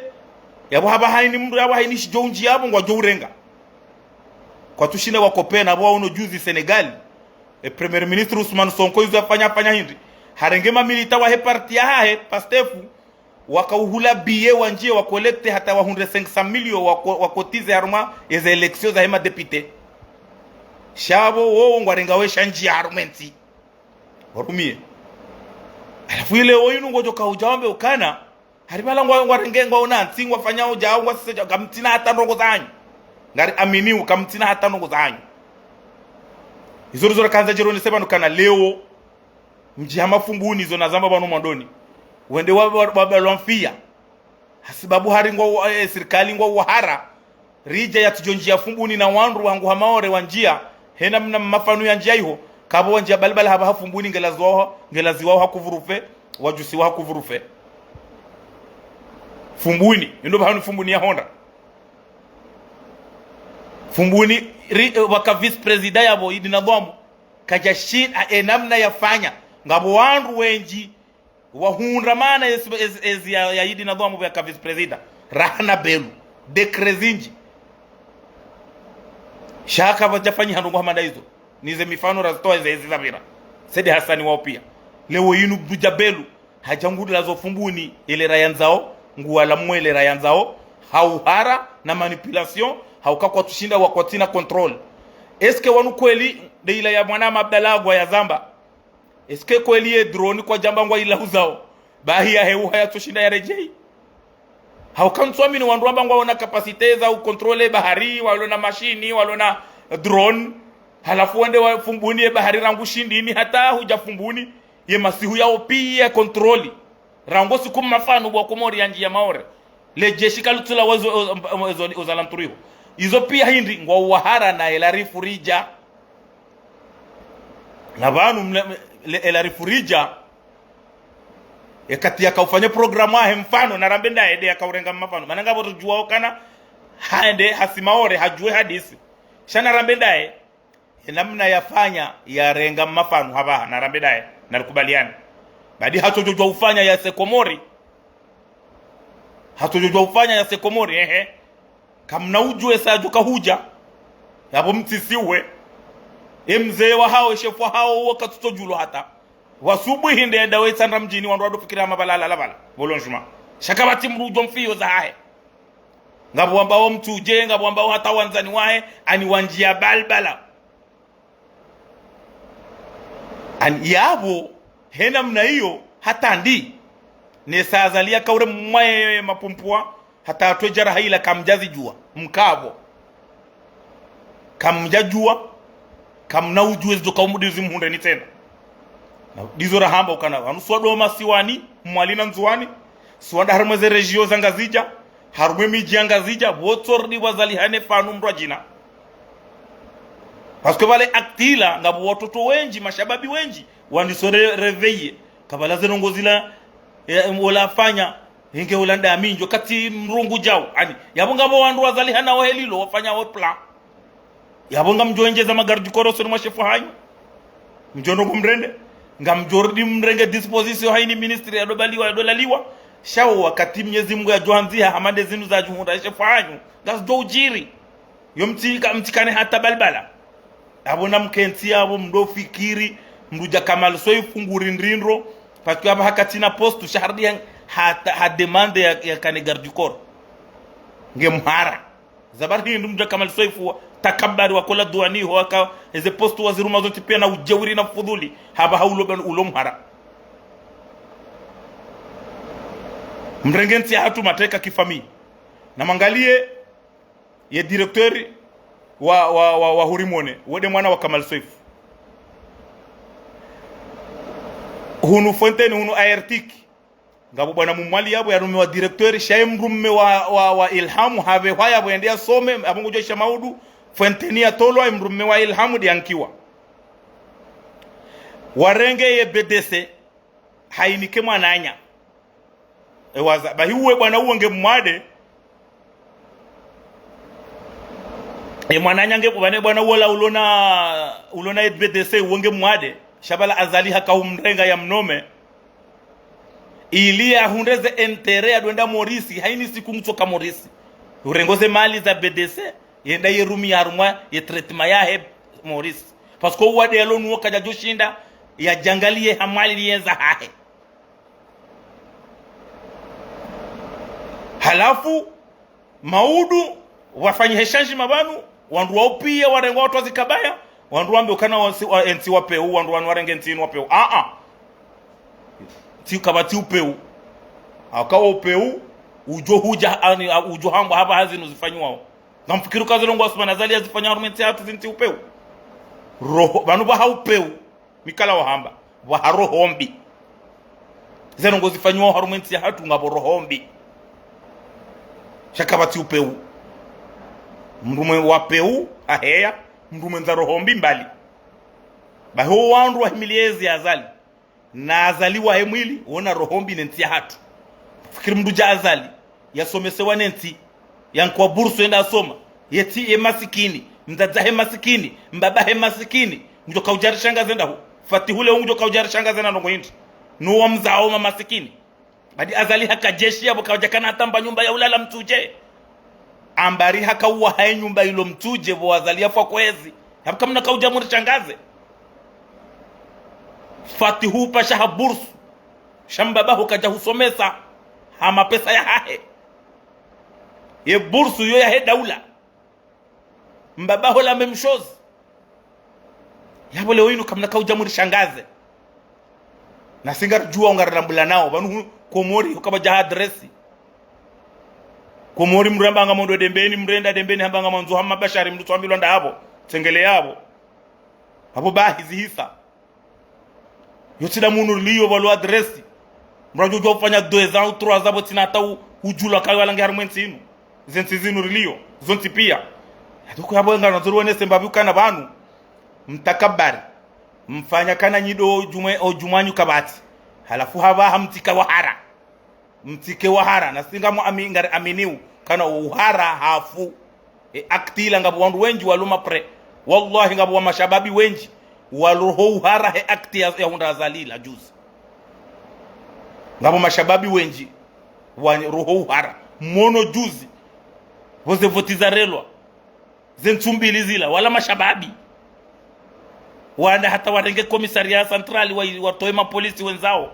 Yapvo hapvaha haini mndru yapvo haini shidjo undji yapvo ngwadjo urenga. Kwatsu shinda wakopena apvo waono juzi Senegal. E premier ministre Ousmane Sonko izo yafanya, yafanya hindri. Harenge mamilita wahe parti yahahe, Pastef, wakauhula billet wandjiye wacollecte hata wahundre cinq cent millions wako-, wacotiser harumwa eze élections zahe madepite. Sha pvo wowo ngwarengao esha ndziya harumwa entsi. Warumie. Halafu ile wo inu ngodjo kaudja wambe ukana, hari pvala ngwa, ngwarenge ngwaona ntsi ngwafanyao dja, ngwasise dja, kamtsina hata ndrongo zanyu. Ngari aminiwo, kamtsina hata ndrongo zanyu. Izo rizo rakandza djironi sepvanu kana leo, mdji hama Fumbuni, izo nazamba pvanu mwandoni. Wende wa, wa, wabalwa mfiya. Hasibabu hari ngwa, eh, sirikali ngwawahara. Ridja yatsudjo ndziya Fumbuni na wandru wangu ha Maore wandziya, hena mna mafanu yandziya iho, kapvo wandziya balbala hapvaha Fumbuni ngelaziwao, ngelaziwao ha couvre-feu, wadjusiwa ha couvre-feu. Fumbuni, indo pvahanu Fumbuni yahondra. Fumbuni, ri, eh, waka vice-président yapvo, Idi Nadhwamu, kadjashinda, eh, namna yafanya, ngapvo wandru wendji, wahundra mana ezi, ezi, ezi ya, ya Idi Nadhwamu pvo yaka vice-président. Raha na Belu. Décret zindji. Sha kapvadja fanyiha ndrongo hama nda izo. Nize mifano razitowa eze ezi zapvira. Said Hassani wao piya. Leo inu mdru dja Belu. Hadja ngudila zo Fumbuni, elera yandzao, nguwala mwe elera yandzao, ha uhara na manipulation, ha uka kwatsushinda wa kwatsina contrôle. Est-ce que wanu kweli, nde ila ya mwana Abdallah ngwayazamba? Est-ce que kweli ye drone kwadjamba ngwailahuzao? Bahi yaheuha yatsushinda yaredjei. Ha uka ntsuamini wandru wamba ngwaona capacité za ucontrôler bahari, walona mashini, walona drone. Halafu wende wa Fumbuni ye bahari rangu Shindini hata hudja Fumbuni, ye masihu yao piya contrôle. Rangu siku mafanu pvwa Komori yandziya Maore. Le jeshi kalitsula wazo, o, o, o, o, o, ozalanturiho. Izo piya hindri, ngwawahara na ela rifuridja. Na pvanu mle, le, ela rifuridja. Ekati yakaufanya programme yahe mfano, narambe ndaye nde yakaurenga mafano. Mana ngapvo ridjuwao kana, hende, hasi Maore, hadjuwe hadisi. Sha narambe ndaye, ye namna yafanya yarenga mafanu hapvaha, narambe ndaye, narikubaliane. Badi hatsodjodjwa ufanya yase Komori. Hatsodjodjwa ufanya yase Komori, ehe. Kamna udjuwe sa djo kahudja. Yapvo mtsisiwe. E mze wahao, e shefu wahao, wo katsutsodjulwa hata. Wasubuhi nde yenda wetsandra mdjini wandru wadofikira hama pvala lala pvala. Pvo lodjuma. Sha kapvatsi mdru udjo mfiyo zahahe. Ngapvo wambao mtsudje, ngapvo wambao hata wandzani wahe, ani wandziya balbala. Ani yapvo, he namna iyo, hata ndi. Ne sa Azali yakaure mwaye mapumpua, hata atwe djaraha ila kamdjazidjuwa, mkapvo. Kamdjadjuwa, kamna udjuwe zidjo kaumudi zimhundreni tsena. Na ndizo rahamba ukana, wanu si wandru wa masiwani, Mwali na Ndzuwani, si wandru harumwa ze région za Ngazidja, harumwa emidji ya Ngazidja, pvotsordi pvwazalihane pvanu mdru adjina. Parce que pvale akti ila, ngapvo watoto wendji, mashababi wendji, wandisa re-, réveiller. Kapvala ze ndrongo zila, eh, wola afanya, inge wola nda mindjo, kati mrungu djau. Ani, yapvo ngapvo wandru wazalihana wo helilo, wafanya wo plan. Yapvo ngamdjo endjeza ma garde du corps osoni mwa shefu hanyu. Mdjo ndrongo mrende. Ngamdjo rudi mrenge disposition haini ministre yadobaliwa, yadolaliwa. Sha wo wakati Mnyezi Mungu yadjo handziha hama nde zinu zadjo hundra shefu hanyu. Ngazidjo udjiri. Yo mtsika-, mtsikane hata balbala. Apvo namkentsi apvo mdo fikiri, mdru dja Kamal Soefo nguri ndrindro, parce que apvaha katsina poste, sha harudi ha, ha, ha demande ya, yakane garde du corps. Nge mhara. Za bari hindru mdru dja Kamal Soefo wa, takabari wakola duwani ho waka, eze poste waziruma zontsi piya na udjeuri na fudhuli, hapvaha ulo ben-, ulo mhara. Mrenge ntsi yahatru mateka kifamiyi. Na mangaliye, ye directeur wa, wa, wa, wa Hurimone, wo nde mwana wa Kamal Soefo. Hunu Fontaine, hunu Aertic. Ngapvo bwana Mmwali yapvo yarumiwa directeur, sha ye mdrume wa, wa, wa Ilhamu, hapvehwa yapvo yende yasome, apvo ngudjo isha maudu, Fontaine yatolwa, ye mdrume wa Ilhamu nde yankiwa. Warenge ye B D C, hainike mwananya. Ewaza, bahi uwe bwana uwo nge mwade. E mwananya nge kubane bwana uwo la ulona, ulona e B D C uwo nge mwade. Sha pvala Azali haka umrenga ya mnome. Ili yahundre ze intérêt yadwenda Maurice, haini siku ngutsoka Maurice. Urengo ze mali za B D C, yenda yerumiya harumwa ye traitement yahe Maurice. Parce que uwade yalo nuwo kadjadjo shinda, yadjangaliye ha mali yeza hahe. Halafu, maudu, wafanyihe changement pvanu, wandru wao piya, warengwa wandru wa zikabaya, Wandru wambe ukana wa, si, wa, entsi wa peu, wandru wanu warenge entsi inu wa peu. Aa. Tsi kapvatsi upeu. Aka wa upeu, udjo hudja, ani, a, udjo hambwa hapvaha zinu zifanyiwao. Ngamfikiri uka ze ndrongoo Assoumani Azali yazifanya harumwa entsi yahatru zinu tsi upeu. Roho, pvanu pvaha upeu. Mi kala wahamba. Pvaha roho mbi. Ze ndrongoo zifanyiwao harumwa entsi yahatru ngapvo roho mbi. Sha kapvatsi upeu. Mndru mwe wa peu, haheya, mndru mwendza roho mbi mbali. Bahi wo wandru wahimiliye ezi Azali. Na Azali wahe mwili, wona roho mbi ne ntsi yahatru. Fikiri mndru dja Azali, yasomesewa ne ntsi, yankwa bursu yende yasoma, ye ntsi ye masikini, mdzadze wahe masikini, mbaba wahe masikini, ngudjo kaudja rishangaze ndahu. Fatihu leo ngudjo kaudja rishangaze na ndrongoo hindri. Nuwo wamdzao ma masikini. Badi Azali haka jeshi yapvo kaudja kana hata mba nyumba ya ulala Mtsudje. Ambari haka uwaha ye nyumba ilo Mtsudje pvo Azali yafa kwezi. Yapvo kamuna kaudja murishangaze. Fatihu upasha ha bursu. Sha mbaba ho kadja husomesa. Ha mapesa yahahe. Ye bursu yo yahe daula. Mbaba ho la même chose. Yapvo leo inu kamuna kaudja murishangaze. Nasi ngaridjuwa ngarilambula nao. Pvanu hu, Komori, hukapvadja ha adresse. Komori mndru hamba ngamwendo Dembeni, mndru henda Dembeni hamba ngamwandzo hama Bashari, mndru tsuambilwa nda hapvo. Tsengele yapvo. Hapvo bahi zihisa. Yo tsi nda munu riliyo pvalo adresse. Mndru ngudjo ufanya deux ans ou trois ans pvo tsina hata u, udjulwa kayo walange harumwa entsi inu. Ze ntsi zinu riliyo. Zo ntsi piya. Hatuku yapvo ngana zuru wene semba pvi ukana pvanu. Mtakabari. Mfanya kana nyi ndo djumwe, o djumwanyu kapvatsi. Halafu hapvaha mtsike wahara. Mtsike wahara. Nasi ngamu ami, ngari aminiu. Kana uhara hafu. E acte ila ngapvo wandru wendji walo ma prêt. Wallahi ngapvo wa mashababi wendji. Walo ho uhara he acte ya, ya hundra Azali la juzi. Ngapvo mashababi wendji. Walo ho uhara. Mwono juzi. Pvo ze voti zarelwa. Ze ntsu mbili zila, wala mashababi. Wanda hata warenge commissariat central, wa, watowe mapolisi wendzao.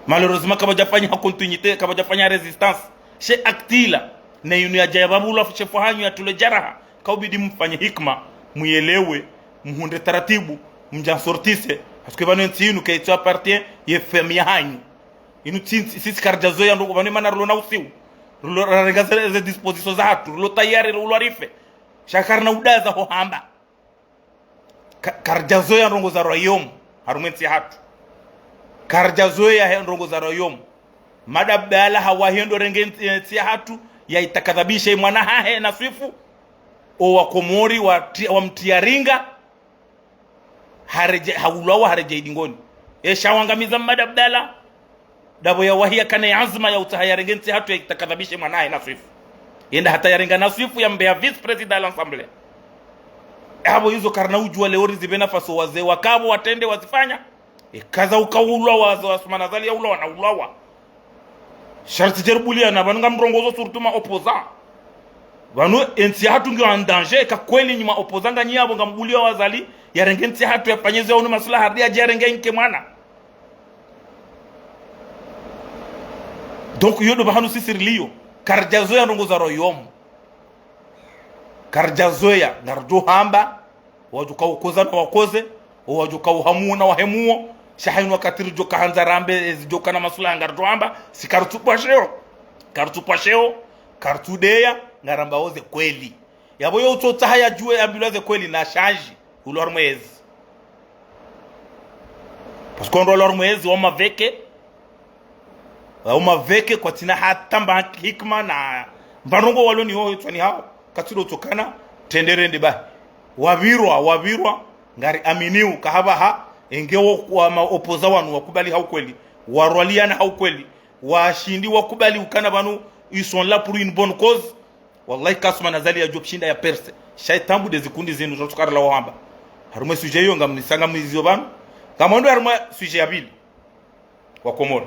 Malheureusement, kapvadja fanya ha continuité, kapvadja fanya résistance. She acte ila, na inu yadja yapvapvulwa shefu hanyu yatulwe djaraha. Kaubidi mfanye hikima, muyelewe, muhundre taratibu, mdja nsortise. Parce que pvanu entsi inu, kaitsu appartient ye famille hanyu. Inu tsi, tsi, sisi karidja zoweya ndrongoo pvanu mana rilo na usiu. Rilo rarenga ze, ze dispositions zahatru. Rilo tayari rilo rife. Sha karina udaza ho hamba. Ka, karidja zoweya ndrongoo za royaume. Harumwa entsi yahatru. Karidja zoweya he ndrongoo za royaume. Madabdala hawahi ndo renge entsi, entsi yahatru. Yaitakadhabishe mwana hahe na Swifu. O wa Komori wa, wamtriya ringa. Haredje, haulwawa haredje idingoni. Esha wangamiza Mmadi Abdallah. Ndapvo yawahi yakana ye anzima ya utsaha yarenge ntsi yahatru yaitakadhabishe mwanahe Naswifu. Yenda hata yarenga Naswifu yambeya vice-président à l'Assemblée. Apvo izo karina udjuwa leo rizipve nafasi wazee wakapvo watrende wazifanya. Eka za ukaulwawa, za Assoumani Azali yaulwawa, naulwawa. Sha ritsi djaribuliana, pvanu ngamrongozo surtout ma opposants. Pvanu entsi yahatru ngiyo en danger, eka kweli nyi ma opposants nganyi yapvo ngambuliya Azali, yarenge ntsi yahatru yafanye ze yaono maslaha, hari yadje yarenge yinike mwana. Donc, iyo ndo pvahanu sisi riliyo, karidjazoweya ndrongo za royaume. Karidjazoweya, ngaridjo hamba, wadjo kaukoza na wakoze, wadjo kauhamuo na wahemuo, sha hayinu wakati ridjo kahandza rambe, ezidjo kana maslaha ngaridjo hamba, si karitsupva sheo, karitsupva sheo, karitsudeya, ngarambao ze kweli. Yapvo yo utsotsaha yadjuwe yambilwa ze kweli na shandji, ulwa harumwa ezi. Parce que ndo ulwa harumwa ezi, wamaveke, wamaveke kwatsina hata mba hikima na mba ndrongo walo ni ho hitswani hawo, katsido tsokana, trende rende bahi. Wapvirwa, wapvirwa, ngari aminiu, kahapvaha, enge wo wa ma opposants wanu wakubali ha ukweli, warwaliana ha ukweli, washindi wakubali ukana pvanu, ils sont là pour une bonne cause. Wallahi, ka Assoumani Azali yadjo pvishinda ya percer. Sha itambu nde zikundi zinu, zo tsukarila wahamba. Harumwa sujet iyo, ngamnisa ngamwiziyo pvanu. Ngamwendo harumwa sujet ya pvili. Wa Komori.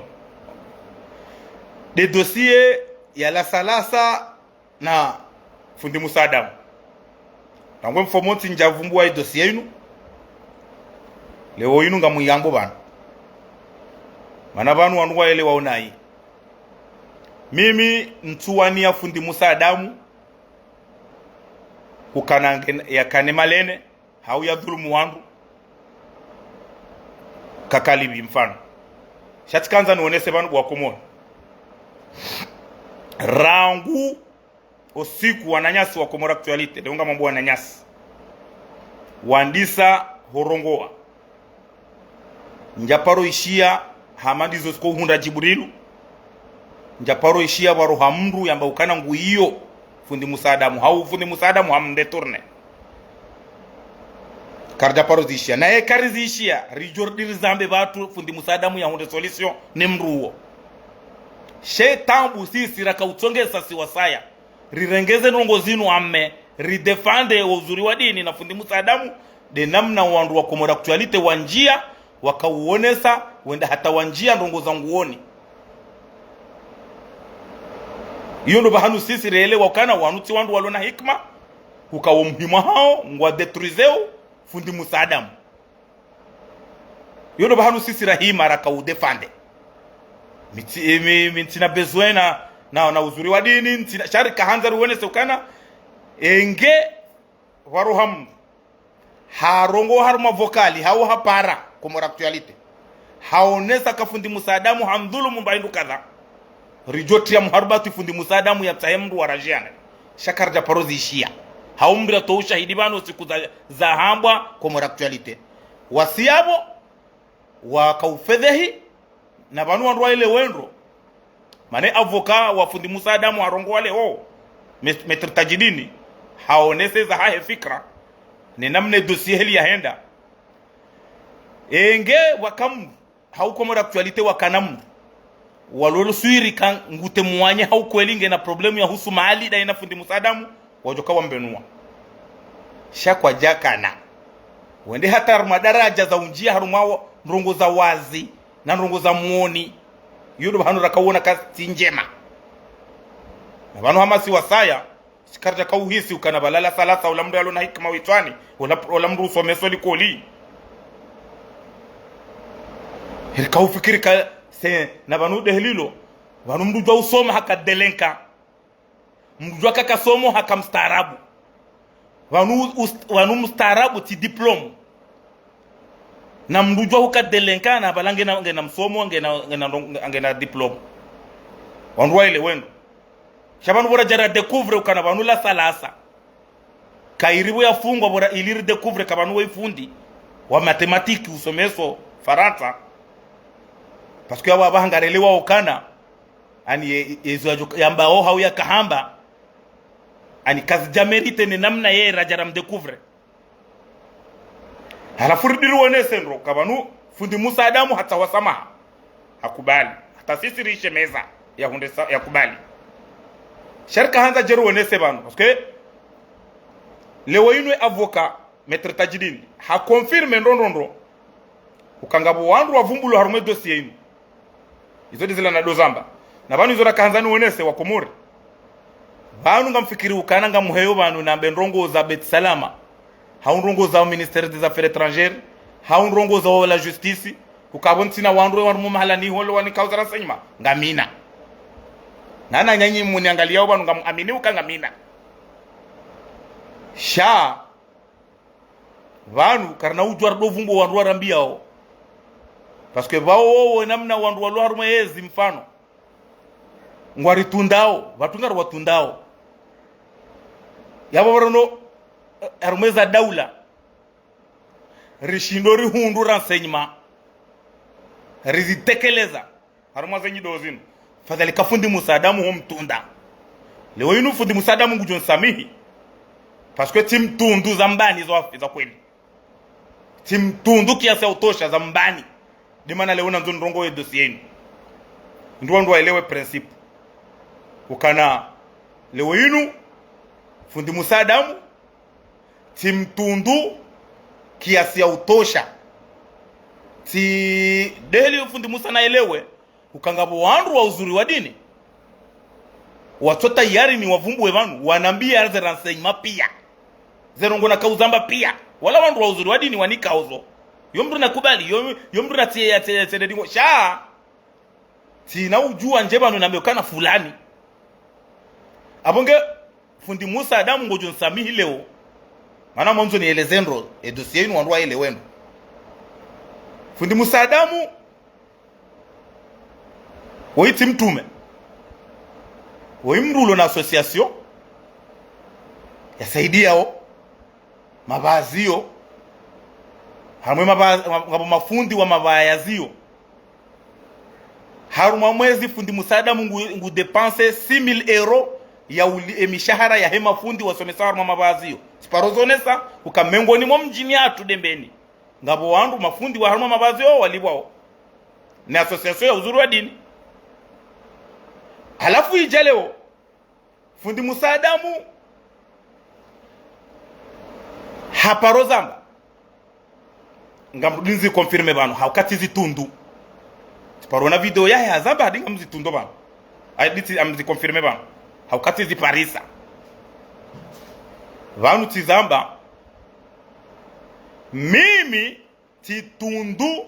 Nde dossier ya Lasalasa na fundi Musa Adamu. Nangwe mfomontsi ndjavumbuwa i dossier inu. Leo inu ngamwiyambo pvanu. Mana pvanu wanu waelewa unayi. Mimi ntsuwaniya fundi Musa Adamu. Ukana nge-, yakane malene, hau yadhulumu wandru, kakalibi mfano. Sha tsikandza niwonese pvanu bo wa Komori. Rangu o usiku wananyasi wa Comores Actualités, leo ngamwambo wananyasi, wandisa hurongowa. Ndjaparo ishiya hama ndizo ziko uhundra Djibrilu. Ndjaparo ishiya pvwaroha mndru yamba ukana ngu iyo fundi Musa Adamu, hau fundi Musa Adamu hamdétourné. Karidjaparo zishiya. Naye kari zishiya, ridjo rudi rizambe pvatsu fundi Musa Adamu yahundre solution ne mndru uwo. She taabu sisi raka utsongesa si wasaya. Rirenge ze ndrongo zinu ame, ridéfende wo uzuri wa dini na fundi Musa Adamu, nde namna wandru wa Comores Actualités wandjiya, wakawonesa, wenda hata wandjiya ndrongo za nguoni. Iyo ndo pvahanu sisi relewa ukana wanu tsi wandru walo na hikima, uka wo muhimu hawo, ngwa détruiseo fundi Musa Adamu. Iyo ndo pvahanu sisi rahima raka udéfende. Mi tsi-, eh, mi, mi ntsina besoin na, na, na uzuri wa dini, ntsina, sha rika handza riwonese ukana, enge pvwaroha mndru harongowa harumwa vocal, hau hapara Comores Actualités, hawonesa ka fundi Musa Adamu hamdhulumu mba hindru kadha. Ridjo triya muharubati fundi Musa Adamu yatsahe mndru wa radjiane. Sha karidjaparo zishiya. Hau mbira to ushahidi pvanu siku za, za hambwa Comores Actualités. Wasi yapvo, waka ufedhehi, na pvanu wandru waelewe ndro. Mana avocat wa fundi Musa Adamu harongowa leo, Met-, Maître Tadjidine, hawonese za hahe fikira, ne namna dossier heli yahenda. Enge pvwaka mndru, hau Comores Actualités wakana mndru, walolo swiri ka ngutemuwanye hau kweli ngena problème ya husu mali ndaye na fundi Musa Adamu, wadjoka wambenuwa. Sha kwadjakana. Wende hata harumwa daraja za undjiya harumwa wa-, ndrongo za wazi, na ndrongo za mwoni. Iyo ndo pvahanu raka wona ka tsi ndjema. Na pvanu hama si wasaya, si karidjaka uhisi ukana pvala Lasalasa, ula mndru yalo na hikima witswani, ula, ula mndru usomeso likoli. Rika ufikiri ka se, na pvanu nde hililo, pvanu mndru djuwa usoma haka délinquant. Mndru djuwa kaka somo haka mstaarabu. Pvanu ust-, pvanu mstaarabu tsi diplôme. Na mndru djuwa huka délinquant na pvala ngena, ngena msomo, ngena, ngena, ngena diplôme. Wandru waelewe ndro. Sha pvanu pvo radja ra découvre ukana pvanu Lasalasa, kayiri pvo yafungwa pvo ra-, ili ri découvre ka pvanu we fundi wa mathématiques usomeso Farantsa. Parce que yapvo apvaha ngarelewa ukana, ani ye, ye, yezo yadjo, yamba o hau yakahamba, ani kazidja mérité ne namna ye radja ra mdécouvre. Halafu rudi riwonese ndro, ka pvanu fundi Musa Adamu hatsaha swamaha. Hakubali. Hata sisi rishemeza, yahundre sa-, yakubali. Sha rika handza dje riwonese pvanu, parce que leo inu avocat, Maître Tadjidine, ha confirmé ndro ndro ndro uka ngapvo wandru wavumbulwa harumwa e dossier inu. Izo ndizila na ndo zamba. Na pvanu izo raka handza niwonese wa Komori. Pvanu ngamfikiri ukana ngamheyo pvanu nambe ndrongo za Beit Salama, hau ndrongo za Ministère des Affaires Étrangères, hau ndrongo za la Justice, uka pvo ntsina wandru wandru mu mahala ni holo wanikao za renseignement, ngamina. Na nanyi nyi muniangaliyao pvanu ngamuamini uka ngamina. Sha pvanu karina udjuwa ridjo vumbuwa wandru warambiyao. Parce que pvao wowo namna wandru walo harumwa yezi mfano, ngwaritundao, pvatsu ngariwatundao. Yapvo pvarono, eh, harumwa eza daula, rishindo rihundru renseignement, rizitekeleza harumwa ze nyido zinu. Fadhali ka fundi Musa Adamu ho mtunda. Leo inu fundi Musa Adamu ngudjo nsamihi. Parce que tsi mtundu za mbani za, za kweli. Tsi mtundu kiasi ya utosha za mbani. Nde mana leo nandzo ndrongo ye dossier inu. Ndo wandru waelewe principe. Ukana leo inu fundi Musa Adamu tsi mtundu kiasi ya utosha. Tsi ndeheli fundi Musa naelewe, uka ngapvo wandru wa uzuri wa dini watso tayari niwavumbuwe pvanu, wanambiye ze renseignement piya. Ze ndrongo nakao uzamba piya. Wala wandru wa uzuri wa dini wanikao zo. Yo mndru nakubali, yo, yo mndru natsiye, yatsiye, yatsiye ndingo. Sha tsina udjuwa ndje pvanu nambe ukana fulani. Apvo nge fundi Musa Adamu ngodjo nsamihi leo, Mana mwandzo nieleze ndro, e dossier inu wandru waelewe ndro. Fundi Musa Adamu, woyi tsi mtrume. Woyi mndru ulo na association, yasaidiyao mavazi yo. Harumwa mava-, ma-, ngapvo mafundi wa mavazi yo. Harumwa mwezi fundi Musa Adamu ngu, ngu dépenser six mille euros ya uli-, e mishahara yahe mafundi wasomesa harumwa mavazi yo. Tsiparo zonesa, uka mengoni mo mdjini hatru Dembeni. Ngapvo wandru mafundi wa harumwa mavazi yo walipvwao. Ni association ya uzuri wa dini. Halafu idja leo, fundi Musa Adamu haparo zamba. Ngamdjo nizi confirmer pvanu, hauka tsi zitundu. Tsiparo ona video yahe hazamba hadi ngamzitundu pvanu. Hadi tsi amzi confirmer pvanu. Hauka tsi ziparisa. Pvanu tsi zamba. Mimi tsitundu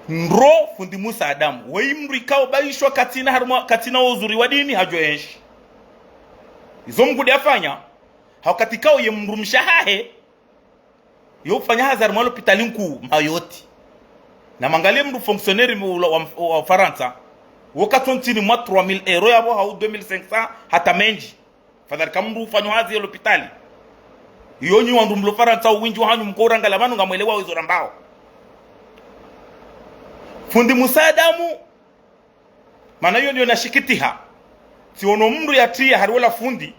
ndro fundi Musa Adamu. Woyi mndru ikao baishwa katsina harumwa, katsina uzuri wa dini hadjo enshi. Izo Mngu nde afanya, ha wakati ikao ye mndru mshe wahahe, yo ufanya hazi harumwa lopitali nkuu, Mayotte. Na mwangalie mndru fonctionnaire mu-, wa, wa Farantsa, wo katso ntsini mwa trois mille euros yapvo hau deux mille cinq cents hata mendji. Fadhali ka mndru ufanyao hazi ya lopitali. Iyo nyi wandru mlo Farantsa, owindji wahanyu mko urangala pvanu ngamwelewao izo rambao. Fundi Musa Adamu, mana iyo ndiyo nashikitiha. Tsiono mndru yatiya hari wola fundi,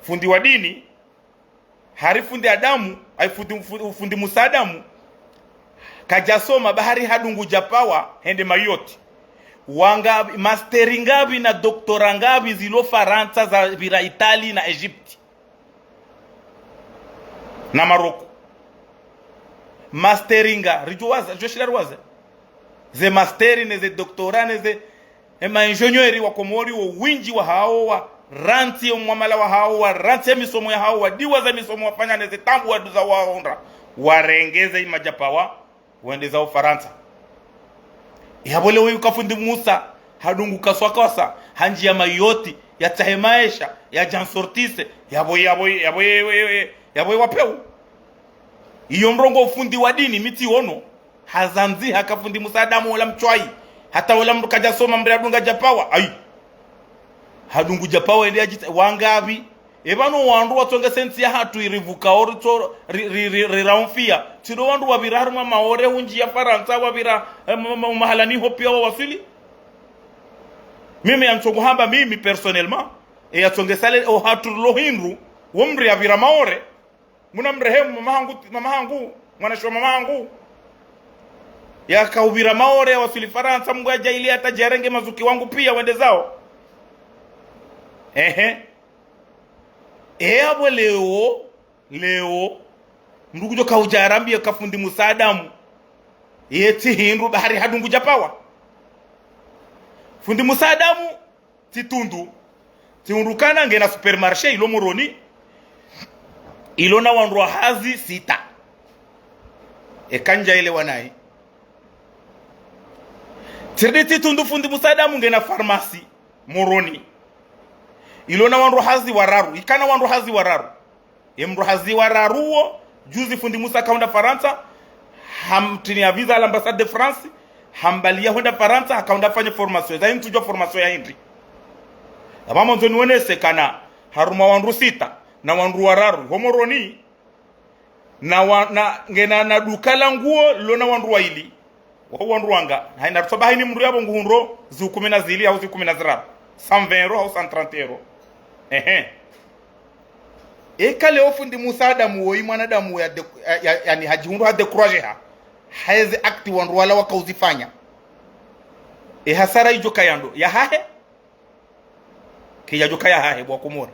fundi wa dini, hari fundi Adamu, ayi fundi, fu-, fundi Musa Adamu, kadjasoma ba hari hadungu djapawa hende Mayotte. Wanga master ngapvi na doctorat ngapvi zilo Farantsa zapvira Italie na Egypte na Maroc. Master nga, ridjo waza, ridjo shila riwaze. Ze master ne ze doctorat ne ze e ma ingénieur wa Komori wo windji wahawo warantsi, o mwamala wahawo warantsi, e misomo yahawo wadiwaza, misomo wafanya ne ze taabu waduza wahondra, warenge ze imadjapawa, wende zao Farantsa. Yapvo leo yuka fundi Musa, hadungu kaswa kaswa, handjiya Mayotte, yatsahe maesha, yadja nsortise, yapvo, yapvo, yapvo, yapvo, yapvo wapeu. Iyo mrongoo fundi wa dini mi tsiono. Hazandzi haka fundi Musa Adamu wola mshwayi. Hata wola mndru kadjasoma mndru yadunga djapawa. Ayi. Hadungu djapawa yende yadjitsa-, wangapvi. E pvanu wandru watsongese ntsi yahatru iripvuka ori tso ri, ri, ri, ri raumfia. Tsi ndo wandru wapvira harumwa Maore hundjiya Farantsa wapvira, eh, ma, ma, mahalani ho piya wawaswili. Mimi yantsongo hamba mimi personnellement. E yatsongesa le ohatru lo hindru. Wo mndru yapvira Maore. Muna mrehemu mama hangu, mama hangu, mwanamshe wa mama hangu. Yakaupvira Maore, yawaswili Farantsa, Mngu yadjaaliya hata djarenge mazuki wangu piya wende zao. Ehe. E yapvo leo, leo, mndru kudjo kaudja arambiye ka fundi Musa Adamu. Ye tsi hindru ba hari hadungu djapawa. Fundi Musa Adamu, tsi tundu, tsi hundru kana ngena supermarché ilo Moroni, ilo na wandru wa hazi sita. Eka ndjaelewa nayi. Tsirudi tsi tundu fundi Musa Adamu ngena pharmacie Moroni. Ilo na wandru wa hazi wararu, ikana wandru wa hazi wararu. Ye mndru hazi wa raru wo, juzi fundi Musa kahundra Farantsa, hamtriniya visa à l'ambassade de France, hambaliya hwenda Farantsa, hakahundra afanye formation. Zayi ntsudjuwa formation ya hindri. Apvo mwandzo niwonese kana harumwa wandru sita, na wandru wararu, ho Moroni, na wa, na, ngena na duka la nguo, lilo na wandru wayili. Wao wandru wanga, hayina rutsoba hayini mndru yapvo nguhundro, ziwu kumi na zili, hau ziwu kumi na ziraru. Cent vingt euros, hau cent trente euros. Ehe. Eka leo fundi Musa Adamu woyi mwanadamu ya de-, ya, ya, yaani hadjihundru ha décourager ha. Heze acte wandru wala wakauzifanya. E hasara idjo kaya ndo yahahe. Kayadjo kaya yahahe bo wa Komori.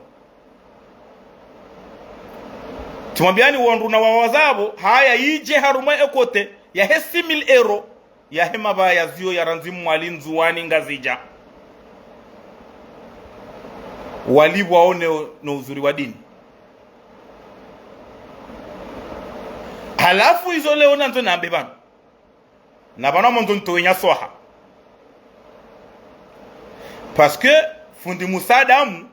Tsimwambiyani wandru na wawazapvo, haya idje harumwa e côté yahe six mille euros. Yahe mapvaya ziyo yarandzi Mwali, Ndzuwani, Ngazidja. Walipvwao ne, no uzuri wa dini. Halafu izo leo nandzo nambe pvanu. Na pvanu mwandzo nitowe nyaswaha. Parce que fundi Musa Adamu,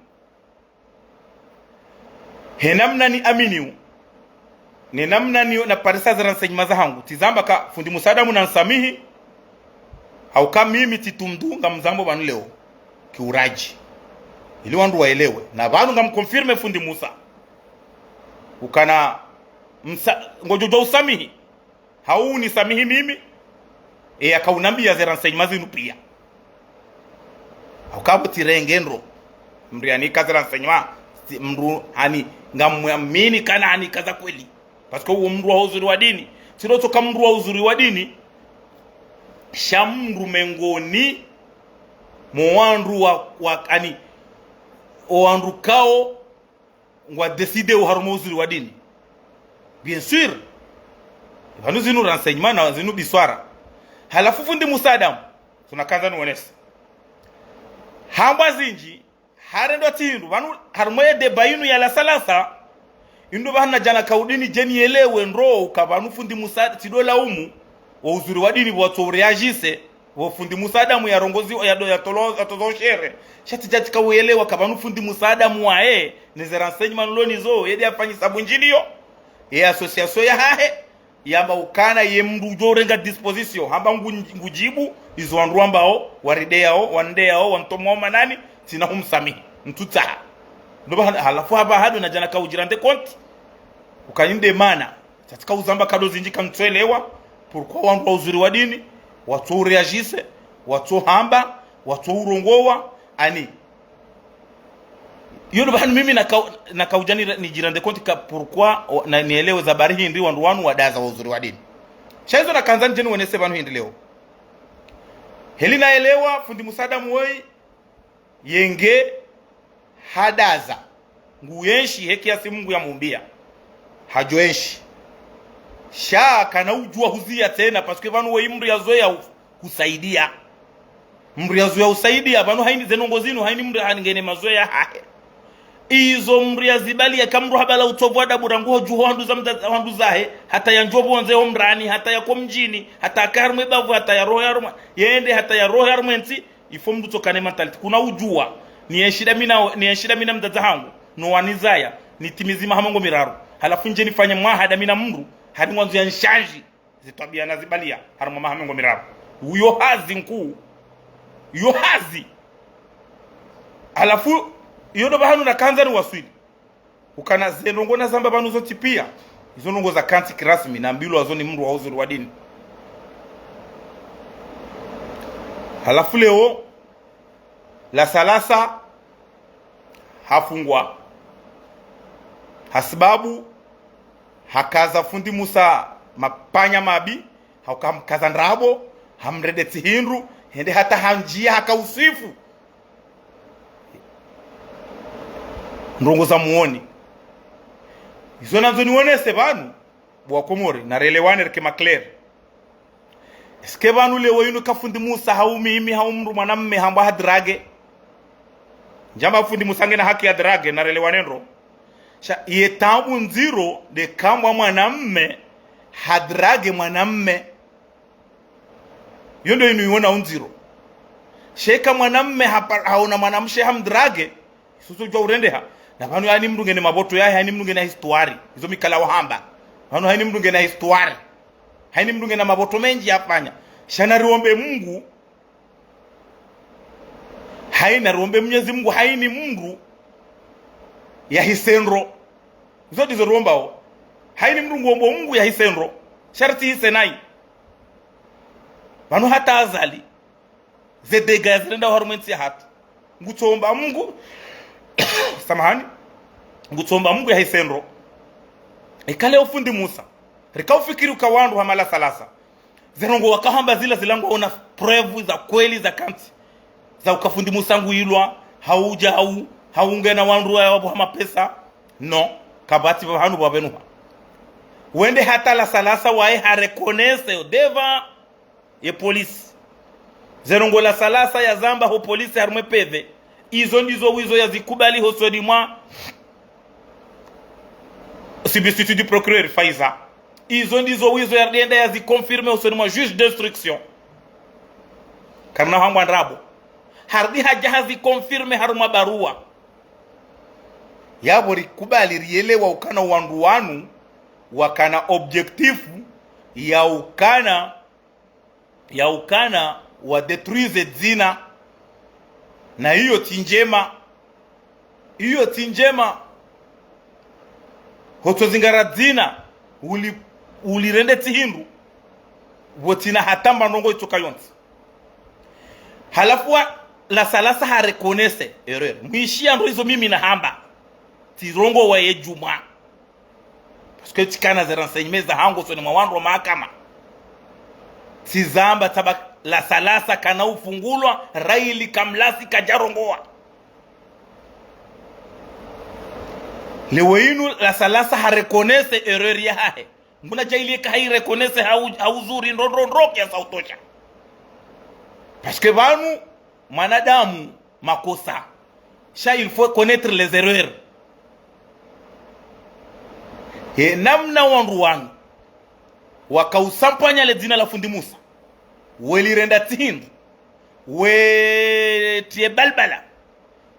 He namna niaminio, ne namna niyo naparisa ze renseignements zahangu, tsizamba ka fundi Musa Adamu nansamihi, hauka mimi tsi mndru ngamzambo pvanu leo kiuraji. Ili wandru waelewe. Na pvanu ngamconfirme fundi Musa. Ukana msa-, ngodjo djuwa usamihi. Hau unisamihi mimi, e yakaunambia ze renseignements zinu pia. Hauka pvo tsirenge ndro. Mndru yanika ze renseignements, tsi mndru ani ngamwamini kana anika za kweli. Parce que uwo mndru wa uzuri wa dini. Tsi ndo tsoka mndru wa uzuri wa dini. Sha mndru mengoni mo wandru wa, wa, ani, o wandru kao ngwa décidé o harumwa uzuri wa dini. Bien sûr. Pvanu zinu renseignements na zinu biswara. Halafu fundi Musa Adamu, tsunakandza niwonese. Hamba zindji, harendwa tsi hindru, pvanu harumwa ye débat yinu ya lasalasa, indro pvahanu nadja nakaudini djeni yelewe ndro, uka pvanu fundi Musa, tsi ndo laumu, wo uzuri wa dini pvo watso uréagisse, pvo fundi Musa Adamu yarongozi, yado, yatolo, yatozo shere. Sha tsidja tsika uyelewa ka pvanu fundi Musa Adamu waye, ne ze renseignements nilo nizo, yende yafanyisa bundjiliyo, ye association yahahe, yamba ukana ye mndru udjo urenga disposition, hamba ngu-, ngudjibu, izo wandru wambao, warideyao, wandeyao, wantomwao manani, tsina humsamihi, ntsutsaha. Ndo pvahanu, halafu hamba hado nadja nakaudjira nde compte, uka inde mana. Sha tsika uzamba kado zindji kantsuelewa, pourquoi wandru wa uzuri wa dini, watso uréagisse, watso hamba, watso urongowa, ani. Iyo ndo pvahanu mimi naka-, nakaudja ni-, nidjira nde compte ka pourquoi, o, na nielewe za bari hindri wandru wanu wadaza wa uzuri wa dini. Sha izo nakandza nidje niwonese pvanu hindri leo. Heli naelewa, fundi Musa Adamu woyi, yenge hadaza. Nguyenshi he kiasi Mungu yamumbia. Hadjoenshi. Sha kana udjuwa huziya tsena, parce que pvanu woyi mndru yazoweya u-, kusaidia. Mndru yazoweya usaidia, pvanu hayini ze ndrongo zinu, hayini mndru haningene mazoweya yahahe. Izo mndru yazibaliya ka mndru habala utovu adabu rangu hodjuho handru za mda-, handru zahe, hata yandjo pvondze ho mrani, hata yako mdjini, hata yaka harumwa bavu, hata yarohe harumwa, yende hata yarohe harumwa ntsi, il faut mndru tsokane mentalité. Kuna udjuwa, niyenshi nda mi na, niyenshi nda mi na mdzadze hangu, no wanizaya, nitimizi maha mengo miraru. Halafu ndje nifanye mwaha nda mi na mndru, hari ngwandzo yanshandji, ze twabiya nazibaliya, harumwa maha mengo miraru. Uyo hazi nkuu. Uyo hazi. Halafu, iyo ndo pvahanu nakandza niwaswili. Ukana ze ndrongo nazamba pvanu zontsi piya, izo ndrongo zakantsi kirasmi, nambilwa zo ni mndru wa uzuri wa dini. Halafu leo, lasalasa, hafungwa. Hasibabu, hakaza fundi Musa mapanya mabi, hauka hamkaza ndrabo, hamrende tsi hindru, hende hata handjiya haka usifu. Ndrongo za muoni. Izo nandzo niwonese pvanu, bo wa Komori, narelewane rike maclair. Est-ce que pvanu leo inu ka fundi Musa hau mimi hau mndru mwanamme hambwa hadrague? Ndjamba fundi Musa ngena haki yadrague, narelewane ndro. Sha, ye taabu ndziro, nde kambwa mwanamme hadrague mwanamme. Iyo ndo inu iwona undziro. Sha eka mwanamme hapa-, haona mwanamshe hamdrague, isusu djuwa urendeha. Na pvanu hayini mndru ngena maboto yahe, hayini mndru ngena histoire. Izo mi kala wahamba. Pvanu hayini mndru ngena histoire. Hayini mndru ngena maboto mendji yafanya. Sha nariombe Mungu, hayini nariombe Mwenyezi Mungu, hayini mndru yahise ndro. Izo ndizo riombao. Hayini mndru nguombo Mungu yahise ndro. Sharti hise nayi. Pvanu hata Azali, ze dégâts yazirenda harumwa entsi yahatru. Ngutsoomba Mungu, samahani, ngutsoomba Mungu yahise ndro. Eka leo fundi Musa, rika ufikiri uka wandru hama lasalasa. Ze ndrongo wakahamba zila, zila ngwaona preuves za kweli zakantsi. Za uka fundi Musa nguilwa, hau udja hau, hau ngena wandru wa, wa hama pesa. Non, kapvatsi pvahanu pvapvenuha. Wende hata lasalasa waye hareconnaisse devant ye police. Ze ndrongo lasalasa yazamba ho police harumwa e PV. Izo ndizo wizo yazikubali hosoni mwa substitut du procureur Faiza. Izo ndizo wizo yarienda yaziconfirme hosoni mwa juge d'instruction. Karina hambwa ndrabo. Harudi hadja haziconfirme harumwa barua. Yapvo rikubali rielewa ukana wandru wanu wakana objectif ya ukana, ya ukana wa détruire dzina. Na iyo tsi ndjema. Iyo tsi ndjema. Hotso zingara dzina, uli-, ulirende tsi hindru, pvo tsina hata mba ndrongo itsoka yontsi. Halafu wa, la Salasa ha reconnaître erreur. Mwishiya ndo izo mimi nahamba. Tsirongowa ye djumwa. Parce que tsikana ze renseignements zahangu usoni mwa wandru wa mahakama. Tsizamba tsamba la Salasa kana ufungulwa, raili kamlasi kadjarongowa. Leo inu la Salasa ha reconnaître erreur yahahe. Nguna djaili eka ha i reconnaître ha u-, ha uzuri ndro ndro ndro kiasi utosha. Parce que pvanu, mwanadamu, makosa. Sha il faut connaître les erreurs. He namna wandru wanu waka usampanya le dzina la Fundi Musa, welirenda tsi hindru, wetriye balbala.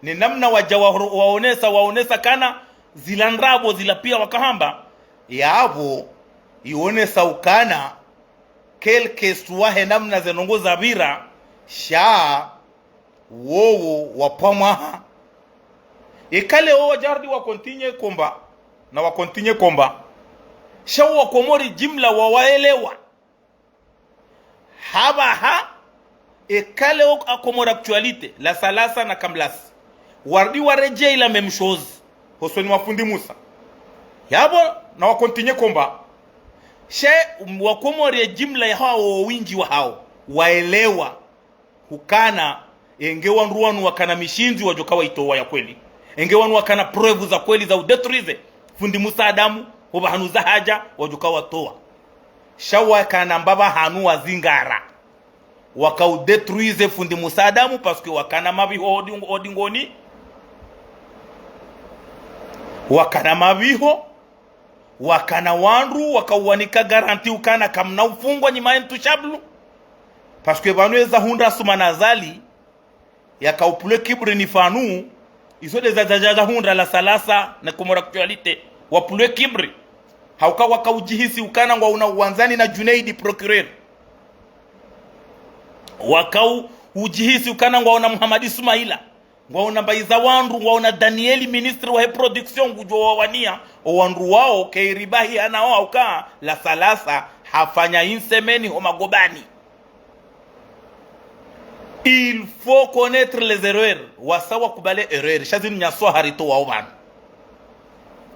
Ne namna wadja wa-, waonesa, waonesa kana zila ndrabo zila piya wakahamba, yapvo ionesa ukana, quel que soit he namna ze ndrongo zapvira, sha wowo wapvwa mwaha. Eka leo wadja warudi wa continuer combat, na wa continuer combat, sha wo Wakomori jimla wawaelewa. Hapvaha, eka leo a Comores Actualités, la Salasa na Kamlasi, warudi waredjeyi la même chose hosoni mwa Fundi Musa, yapvo na wa continuer combat. Sha Wakomori ye jimla yahawo, windji wahawo, waelewa hukana, enge wandru wanu wakana mishindzi wadjoka waitowa ya kweli. Enge wanu wakana preuves za kweli za udétruire Fundi Musa Adamu, hopvahanu zahadja wadjoka watowa. Sha wakana mbapvi hanu wazingara, waka udétruire Fundi Musa Adamu, parce que wakana mapviho odi-, odingoni. Wakana mapviho. Wakana wandru waka uwanika garantie ukana kamna ufungwa nyi ma intouchables. Parce que pvanu eza hundra Assoumani Azali, yaka upvulwe kibri ni Fanu, izo nde za, za, za, za hundra la Salasa na Comores Actualités, wapvulwe kibri. Hauka waka udjihisi ukana ngwauna uwandzani na Djounaid procureur. Waka u-, udjihisi ukana ngwauna Mohamed Ismaila. Ngwauna Mbaiza wandru, ngwauna Daniel ministre wahe production ngudjo wawania, o wandru wao, kayiribahi hana wao hauka, la Salasa, hafanya insemeni ho magobani. Il faut connaître les erreurs. Wasa wakubali erreur. Sha zinu nyaswaha ritowa opvanu.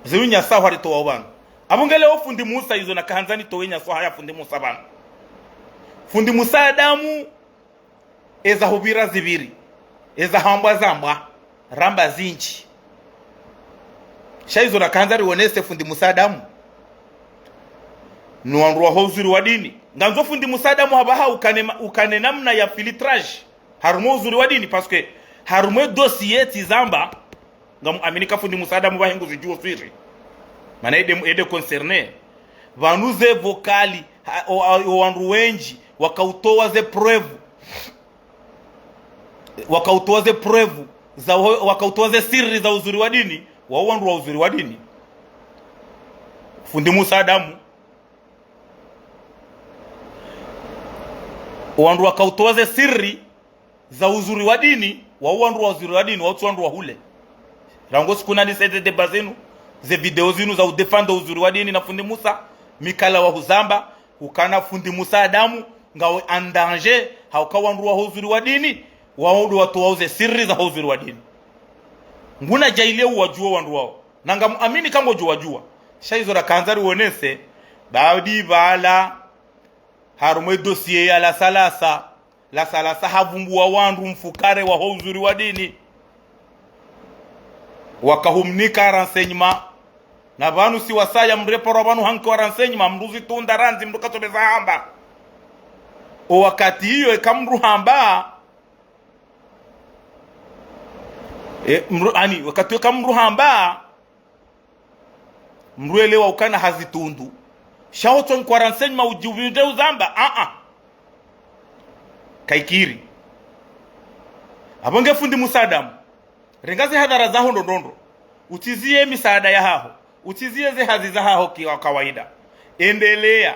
Zinu nyaswaha ritowa opvanu. Apvo nge leo Fundi Musa izo nakahandza nitowe nyaswaha ya Fundi Musa pvanu. Fundi Musa Adamu, eza hupvira zipviri. Eza hambwa zambwa. Ramba zindji. Sha izo nakahandza rionese Fundi Musa Adamu, no wandru waho uzuri wa dini. Ngandzo Fundi Musa Adamu hapvaha ukane ma-, ukane namna ya filtrage harumwa uzuri wa dini, parce que harumwa dossier tsizamba, ngamuamini ka Fundi Musa Adamu pvahe nguzidjuo swiri. Mana ede, ede concerné. Pvanu ze vocal, ha, o, o, o wandru wendji, waka utowa ze preuves. Waka utowa ze preuves za, waka utowa ze siri za uzuri wa dini, wa wandru wa uzuri wa dini. Fundi Musa Adamu. Wandru waka utowa ze siri za uzuri wa dini, wa wandru wa uzuri wa dini, wa utsi wandru wa hule. Rangu siku nandisa ze débat zinu, ze video zinu za udéfendre uzuri wa dini na Fundi Musa, mi kala wa huzamba, ukana Fundi Musa Adamu, ngawe en danger, hauka wandru waho uzuri wa dini, wao ndo watowa uze siri zaho uzuri wa dini. Nguna djaili uwadjua wandru wao. Na ngamuamini ka ngodjo wadjua. Sha izo rakandza rionese, badi pvala, harumwa dossier ya la Salasa, la Salasa havumbua wandru mfukare waho uzuri wa dini. Waka humnika renseignement. Na pvanu si wasaya mreporwa pvanu hankiwa renseignement, mndru zitunda randzi mndru katsobeza hamba. O wakati iyo eka mndru hamba, e, mndru, ani, wakati eka mndru hamba, mndru elewa ukana hazitundu. Sha hotsonikwa renseignement udjuvinde uzamba, a-a. Kaikiri. Apvo nge Fundi Musa Adamu, renga ze hadhara zaho ndo ndo ndo. Utsiziye misaada yahaho, utsiziye ze hazi zahaho ki wa kawaida. Endelea.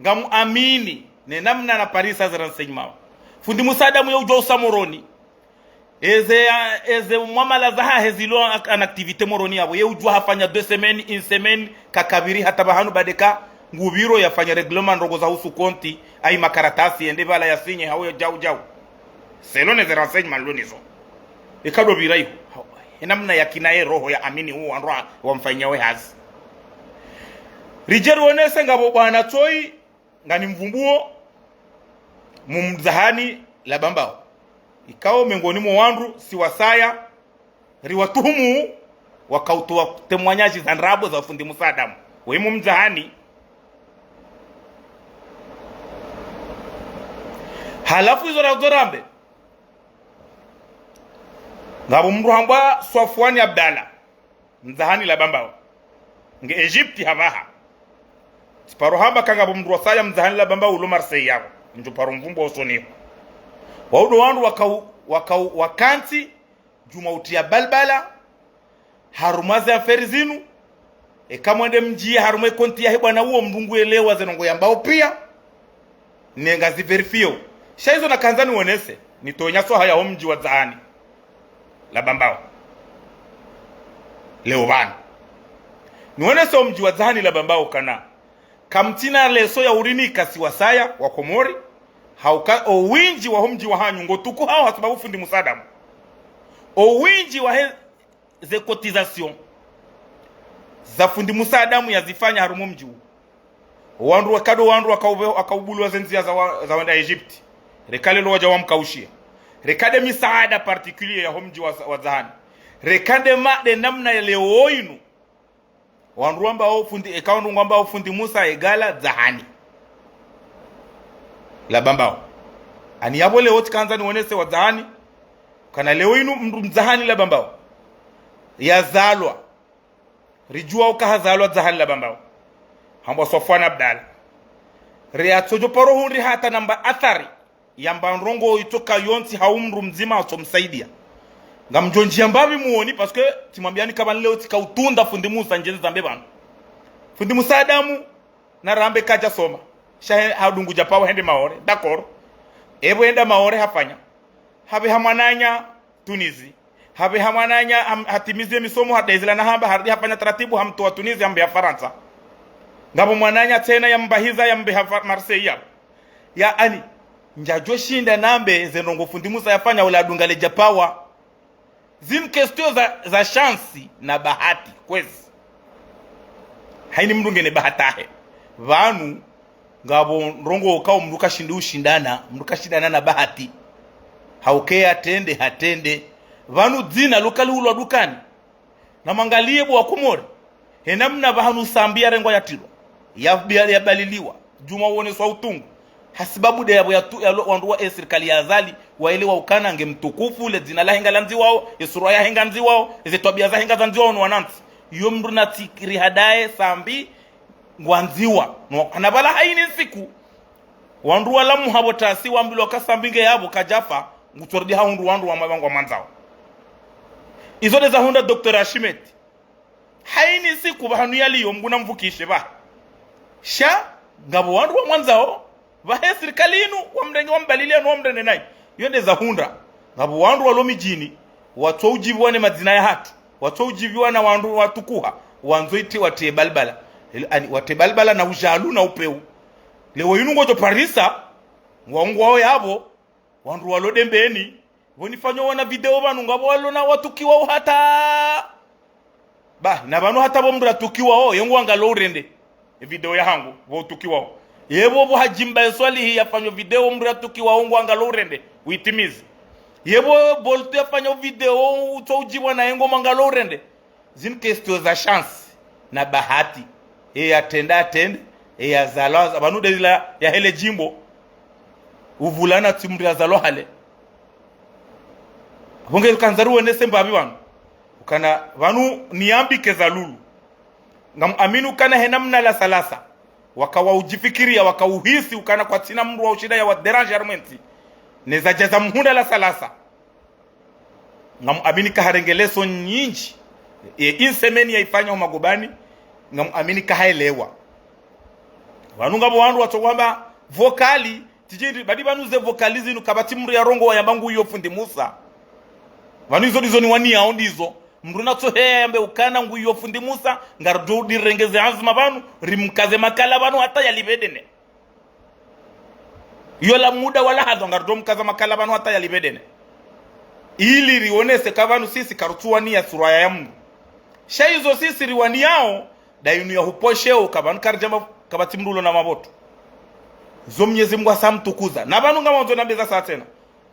Ngamuamini ne namna naparisa ze renseignement. Fundi Musa Adamu ye udjuwa usa Moroni. Eze, eze mwamala zahahe zilo en activité Moroni yapvo. Ye udjuwa hafanya deux semaines, une semaine, kakapviri hata pvahanu badeka, ngupviro yafanya règlement ndrongoo zahusu konti, ayi makaratasi, yende pvala yasinye, hau ya djau djau. Selon ze renseignements nilo nazo. Eka ndo pvira iho. He namna yakina ye roho ya amini uwo wandru wamfanyao ye hazi. Ridje rionese ngapvo bwana Tsoi, ngani mvumbuo, Mumdzahani la Bambao. Ikao mengoni mwa wandru, si wasaya, riwatuhumu, wakautowa témoignage za ndrabo za fundi Musa Adamu. Weye Mumdzahani. Halafu izo ra-, zo rambe. Ngapvo mndru hambwa Swafwani Abdallah, Mdzahani la Bambao. Nge Egypte hapvaha. Tsiparo hamba ka ngapvo mndru wasaya Mdzahani la Bambao ulo Marseille yapvo. Ndjo paro mvumbuo usoni ho. Waudo wandru wakau-, wakau-, wakantsi, djuma utriya balbala, harumwa ze affaires zinu, eka mwende mdjiye harumwa ye konti yahe bwana uwo mndru nguelewa ze ndrongoo yambao pia, ne ngazi vérifiéo. Sha izo nakandza niwonese, nitowe nyaswaha yaho mdji wa Dzahani la Bambao. Leo pvanu. Niwonese wo mdji wa Dzahani la Bambao kana. Kamtsina leso ya urinika si wasaya wa Komori, hauka o windji waho mdji wahanyu ngotukuhao ha sababu fundi Musa Adamu. O windji wahe ze cotisations za fundi Musa Adamu yazifanya harumwa o mdji wu. Wandru waka ndo wandru wakaube-, wakaubulwa ze ndzia za wa-, za wenda Egypte. Reka leo wadja wamkaushia. Reka nde misaada particulier yaho mdji wa, wa Dzahani. Reka nde ma-, nde namna ya leo inu. Wandru wambao fundi, eka wandru ngwambao fundi Musa egala Dzahani la Bambao. Ani yapvo leo tsikandza niwonese wa Dzahani. Kana leo inu mndru Mdzahani la Bambao yazalwa. Ridjuwa uka hazalwa Dzahani la Bambao. Hambwa Swafwani Abdallah. Riatsodjo paro hundri hata namba athari yamba ndrongoo itsoka yontsi hau mndru mdzima atsomsaidia. Ngamdjo ndjia mbapvi muoni, parce que tsimwambiani kaba ni leo tsika utunda fundi Musa ndjeni zambe pvanu. Fundi Musa Adamu, narambe kadja soma. Sha he-, hadungu dja pawa hende Maore, d'accord. Epvo henda Maore hafanya. Hapveha mwananya Tunisie. Hapveha mwananya ham-, hatimizi ye misomo hadezila na hamba, harudi hafanya taratibu, hamtowa Tunisie, hambe ya Farantsa. Ngapvo mwananya tsena yambahiza, yambe ha Fa-, Marseille ya. Yaani, ndjadjo shinda nambe ze ndrongoo fundi Musa yafanya ula adunga le dja pawa. Zinu question za, za chance na bahati, kwezi. Haini mndru ngena bahati yahe. Pvanu, ngapvo ndrongoo kao mndru kashindi ushindana, mndru kashindana na bahati. Hauke yatrende, hatrende. Pvanu dzina lukali ulwa dukani. Namwangaliye bo wa Komori. He namna pvahanu Sambi yarengwa yatrilwa. Ya, ya, yabaliliwa. Djuma woneswa utungu. Hasibabu nde yapvo yatu-, yalo wandru wa e sirikali ya Azali, waelewa ukana nge mtukufu, le dzina lahe ngalandziwao, ye sura yahe ngandziwao, ze twabia zahe ngazandziwao no wanantsi. Yo mndru natsi rihadaye Sambi, ngwandziwa. No, hana pvala haini ntsiku. Wandru walamuha pvo tasi wambilwa ka Sambi nge yapvo kadjafa, ngutsorudi ha hundru wandru wamwa-, ngwamwandzao. Izo nde zahundra Docteur Archimète. Haini ntsiku pvahanu yaliyo, Mngu namvukishe pvahe. Sha, ngapvo wandru wamwandzao, pvahe sirikali inu, wamrenge wambaliliya no wamrende nayi. Yo nde zahundra. Ngapvo wandru walo midjini, watso udjiviwa ne madzina yahatru. Watso udjiviwa na wandru watukuha. Wandzo iti watriye balbala. Ele-, ani, watriye balbala na ujalu na upeu. Leo inu ngodjo parisa, ngwao ngwao yapvo, wandru walo Dembeni, pvo nifanyao wana video pvanu ngapvo walo na watukiwao hata. Ba, na pvanu hata pvo mndru atukiwao, ye ngwangalao urende. E video yahangu, pvo utukiwao. Yepvo pvo Hadjimba Eswalihi yafanyao video mndru atukiwao ngwangalao urende, uitimize. Yepvo Bolto yafanyao video utso udjiviwa naye ngomwangalao urende. Zinu question za chance na bahati. Eyatrenda, atrende. Eyazalwa, aza-, pvanu nde zila yahe le djimbo. Uvulana tsi mndru yazalwa hale. Apvo nge kandza ruwonese mbapvi pvanu. Ukana pvanu niyambike za lulu. Ngamuamini ukana he namna la Salasa. Waka wa udjifikiriya, waka uhisi ukana kwatsina mndru wa ushinda ya wa déranger harumwa entsi. Ne zadja za mhundra la Salasa. Ngamuamini ka harenge leso nyindji, Ye une semaine yaifanya ho magobani, ngamuamini kahaelewa. Pvanu ngapvo wandru watsohwamba vocal, tijindi, badi pvanu ze vocal zinu kapvatsi mndru yarongowa yamba nguyo fundi Musa. Pvanu izo ndizo niwaniyao ndizo. Mndru natsoheya yambe ukana nguyo fundi Musa, ngaridjo udirengeze anzima pvanu, rimkaze makala pvanu hata yalipve dene. Yola muda wala hadhwa ngaridjo mkaza makala pvanu hata yalipve dene. Ili rionese ka pvanu sisi karutsuwaniya suraya ya Mungu. Sha izo sisi riwaniyao, nda inu ya huposheo ka pvanu karidjamba kapvatsi mndru ulo na mavoto. Zo Mnyezi Mungu hasa mtukuza. Na pvanu ngamwandzo nambe za sa tsena.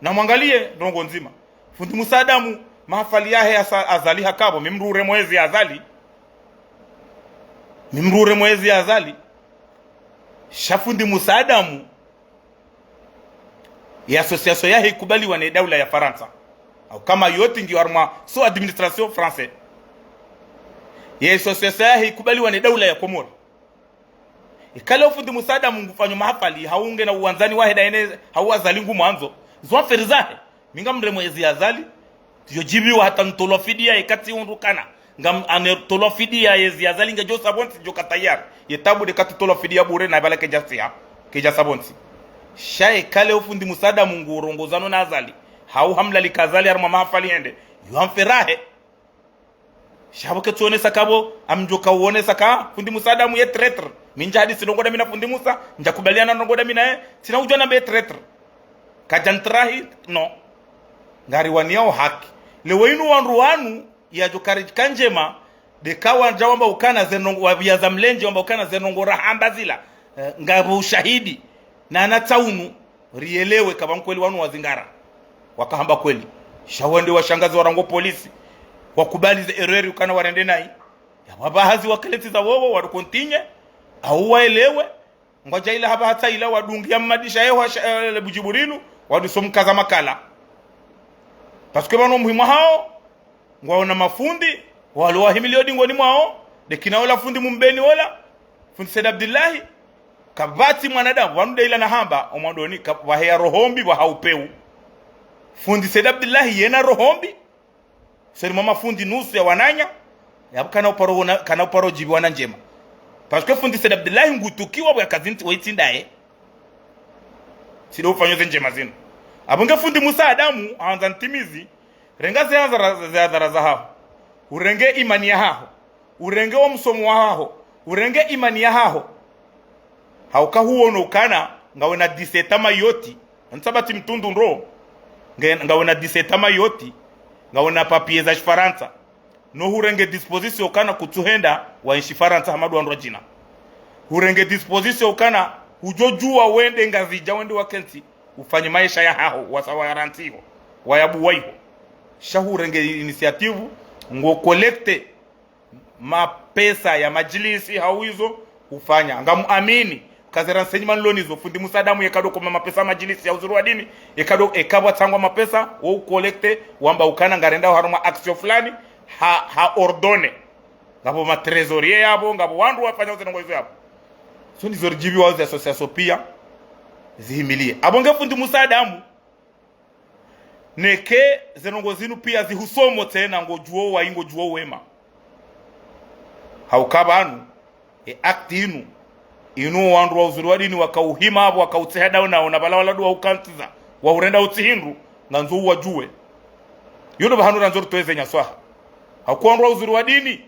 Namwangaliye ndrongo ndzima. Fundi Musa Adamu, mahafali yahe ya sa Azali hakapvo, mi mndru ure mwezi ya Azali. Mi mndru ure mwezi ya Azali. Sha fundi Musa Adamu, ye association yahe ikubaliwa ne daula ya Farantsa. Au kama yote ngiyo harumwa sous administration française. Ye association yahe ikubaliwa ne daula ya Komori. Ikale ufundi Musa Adamu ngufanyo mahafali, hau ngena uwandzani wahe nda yene, hau Azali ngumwandzo. Zo affaire zahe. Mi ngamre mwezi ya Azali. Yo djibiwa hata ntolwa fidiya ye katsi undru kana. Ngam ane tolwa fidiya yezi ya Azali ngedjo sa pvontsi djo ka tayari. Ye tabu nde katsi tolwa fidiya bure na pvala kedja siha. Kedja sa pvontsi. Sha ikale ufundi Musa Adamu ngurongozano na Azali. Hau hamlalika Azali harumwa mahafali hende. Yo affaire yahe. Sha pvo ketsuonesa kapvo, amdjo kauonesa ka fundi Musa Adamu ye traître. Mi ndja hadisi ndrongo ndami na fundi Musa, ndja kubaliana ndrongo ndami naye, tsina udjua nambe ye traître. Kadja ntrahi, no. Ngariwaniyao haki. Leo inu wandru wanu, yadjo karidjika ndjema, nde ka wandja wamba ukana ze ndrongo, wapviya za mlendje wamba ukana ze ndrongo rahamba zila, eh, ngapvo ushahidi. Na natsaunu, rielewe ka pvanu kweli wanu wazingara. Wakahamba kweli. Sha wende washangaze warangu polisi. Wakubali ze erreur ukana warende nayi. Ya wapvaha zi wakaleti za wowo, wadu continue. Au waelewe. Ngwadja ila hapvaha tsa ila wadungiya mmadisha yeho, eh, le budjiburilu. Wadu somkaza makala. Parce que pvanu muhimu hao. Ngwaona mafundi, walo wahimiliyo dingoni mwawo, nde kina ola fundi Mumbeni ola, fundi Said Abdillahi, kapvatsi mwanadamu, pvanu nde ila nahamba, omwandoni, ka, pvaheya roho mbi, pvaha upeu. Fundi Said Abdillahi, yena roho mbi, soni mwa mafundi nusu ya wananya, yapvo kana uparo wona, kana uparo djibiwa na ndjema. Parce que fundi Said Abdillahi ngutukiwa pvwa kazi ntsi, waitsi ndaye. Tsi nde ufanyo ze ndjema zinu. Apvo nge fundi Musa Adamu, handza ntimizi, renga ze hadhara, ze hadhara zahaho. Urenge imani yahaho. Urenge wo msomo wahaho. Urenge imani yahaho. Hauka huono ukana, ngawe na dix-sept ans Mayotte. Ntsapvatsi mtundu ndro. Nge, ngawe na dix-sept ans Mayotte. Ngawe na papier za Shifarantsa. No hurenge disposition ukana kutsuhenda waenshi Farantsa hama ndo wandru wadjina. Hurenge disposition ukana hudjodjuwa wende Ngazidja wende wakentsi ufanye maesha yahaho, wasawa ya rantsi iho, wayabuwa iho. Sha hurenge initiative, ngo collecte mapesa ya madjilisi hau izo, ufanya. Ngamuamini, ka ze renseignement nilo nizo, fundi Musa Adamu yeka ndo koma mapesa madjilisi ya uzuri wa dini, yeka ndo, yeka pvwatsangwa mapesa, wo ucollecte, wamba ukana ngarendao harumwa action fulani, ha, ha ordonné. Ngapvo ma trésorier yapvo, ngapvo wandru wafanya uze ndrongo izo yapvo. So ndizo ridjibiwao ze association pia, zihimilie. Apvo nge fundi Musa Adamu, neke ze ndrongo zinu pia zihusomo tsena ngodjuwo wayi ngodjuwo wema. Hauka pvanu, e acte inu, inu wandru wa uzuri wa dini wakauhima apvo, wakautseha dao nao, na pvala wala ndo waukantsiza, wahurenda utsi hindru, ngandzo uwadjuwe. Yo ndo pvahanu randzo ritowe ze nyaswaha. Hauka wandru wa uzuri wa dini,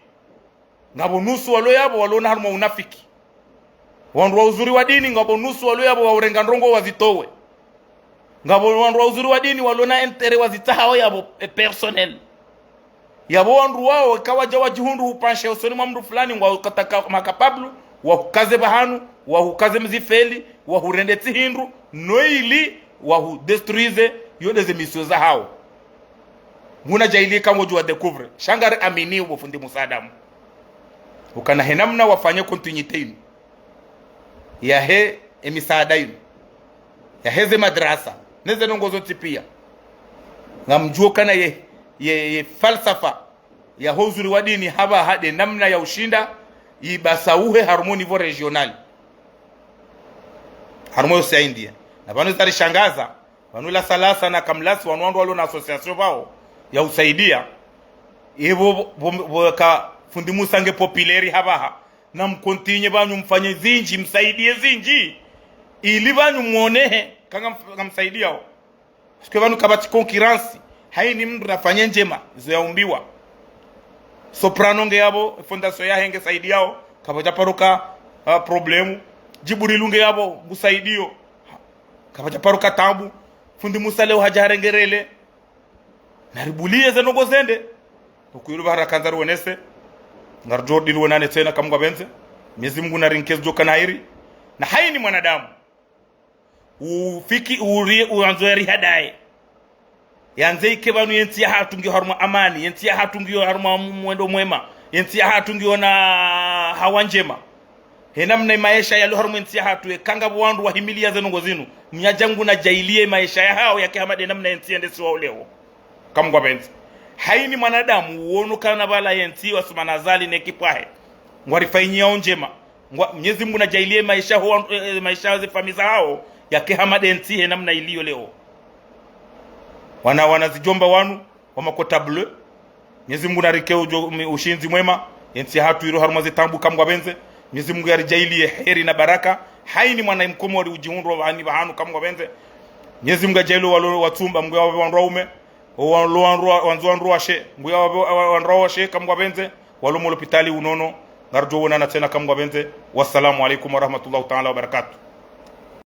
ngapvo nusu walo yapvo, walo na harumwa unafiki. Wandru wa uzuri wa dini, ngapvo nusu walo yapvo, waurenga ndrongo wazitowe. Ngapvo wandru wa uzuri wa dini, walo na intérêt wazitsahao yapvo, e personnel. Yapvo wandru wao, eka wadja wadjihundru hupanshe usoni mwa mndru fulani, ngwao kataka makapablu, wahukaze pvahanu, wahukaze mzifeli, wahurende tsi hindru, no ili, wahudétruise, yo nde ze mission zahao. Nguna djayili ka ngodjuwa découvre. Sha ngariamini uwo fundi Musa Adamu. Ukana he namna wafanye continuité inu. Yahe emisaada inu. Yahe ze madrasa. Neze ndrongo zontsi pia. Ngamdjuo kana ye, ye, ye falsafa yaho uzuri wa dini hapvaha nde namna ya ushinda ibasauhe harumwa o niveau régional. Harumwa yo Océan Indien. Na pvanu zarishangaza, pvanu la Salasa na Kamlasi wanu wandru walo na association pvao ya usaidia. Epvo pvo- pvo- pvoka fundi Musa nge populaire hapvaha, na mkontinye pvanu mfanye zindji, msaidie zindji, ili pvanu mwonehe ka ngam- ngamsaidiao. Parce que pvanu kapvatsi concurrence, haini mndru nafanye ndjema, zo yaumbiwa. Soprano nge yapvo, fondation yahe nge saidiao, kapvadja paro ka, ah, problème. Djibrilu nge yapvo, ngusaidio, kapvadja paro ka taabu. Fundi Musa leo hadja harenge relais. Naribuliye ze ndrongoo zende. Ukwilu pvahara kandza riwonese. Ngaridjo dili wonane tsena kamngwapvendze. Mnyezi Mungu narinike zidjo kana heri. Na haini mwanadamu ufiki uri uandzo yari hadaye. Yandze ike pvanu yentsi yahatru ngiyo harumwa amani, yentsi yahatru ngiyo harumwa mwendo mwema, yentsi yahatru ngiyo na hawa ndjema. He namna emaesha yalo harumwa entsi yahatru, eka ngapvo wandru wahimiliya ze ndrongoo zinu, Mnyezi Mungu nadjaaliye emaesha yahao yake hama de namna entsi yendesiwao leo. Kamngwapvendze. Haini mwanadamu uono kana pvala yentsi wasumana zali ne kipvahe. Ngwarifanyiao ndjema. Ngwa- Mnyezi Mungu nadjaaliye maesha ho, eh, eh, maesha ze famiyi zahao yake hama de entsi he namna iliyo leo. Wana, wana zidjomba wanu wa makota bleu. Mnyezi Mungu narike udjo, mi- ushindzi mwema. Yentsi yahatru iro harumwa ze taabu kamngwapvendze. Mnyezi Mungu yaridjaaliye heri na baraka. Haini mwana mkomori udjihundro pvahani pvahanu kamngwapvendze. Mnyezi Mungu adjaaliye walo watsumba, Mungu yawapve wandru waume. Walo wandru wa- wandzo wandru washe, Mungu yawapve wa- wandru washe kamngwapvendze. Walo molopitali unono. Ngaridjo wonana tsena kamngwapvendze. Wassalamu alaikum warahmatullahi taala wabarakatuh.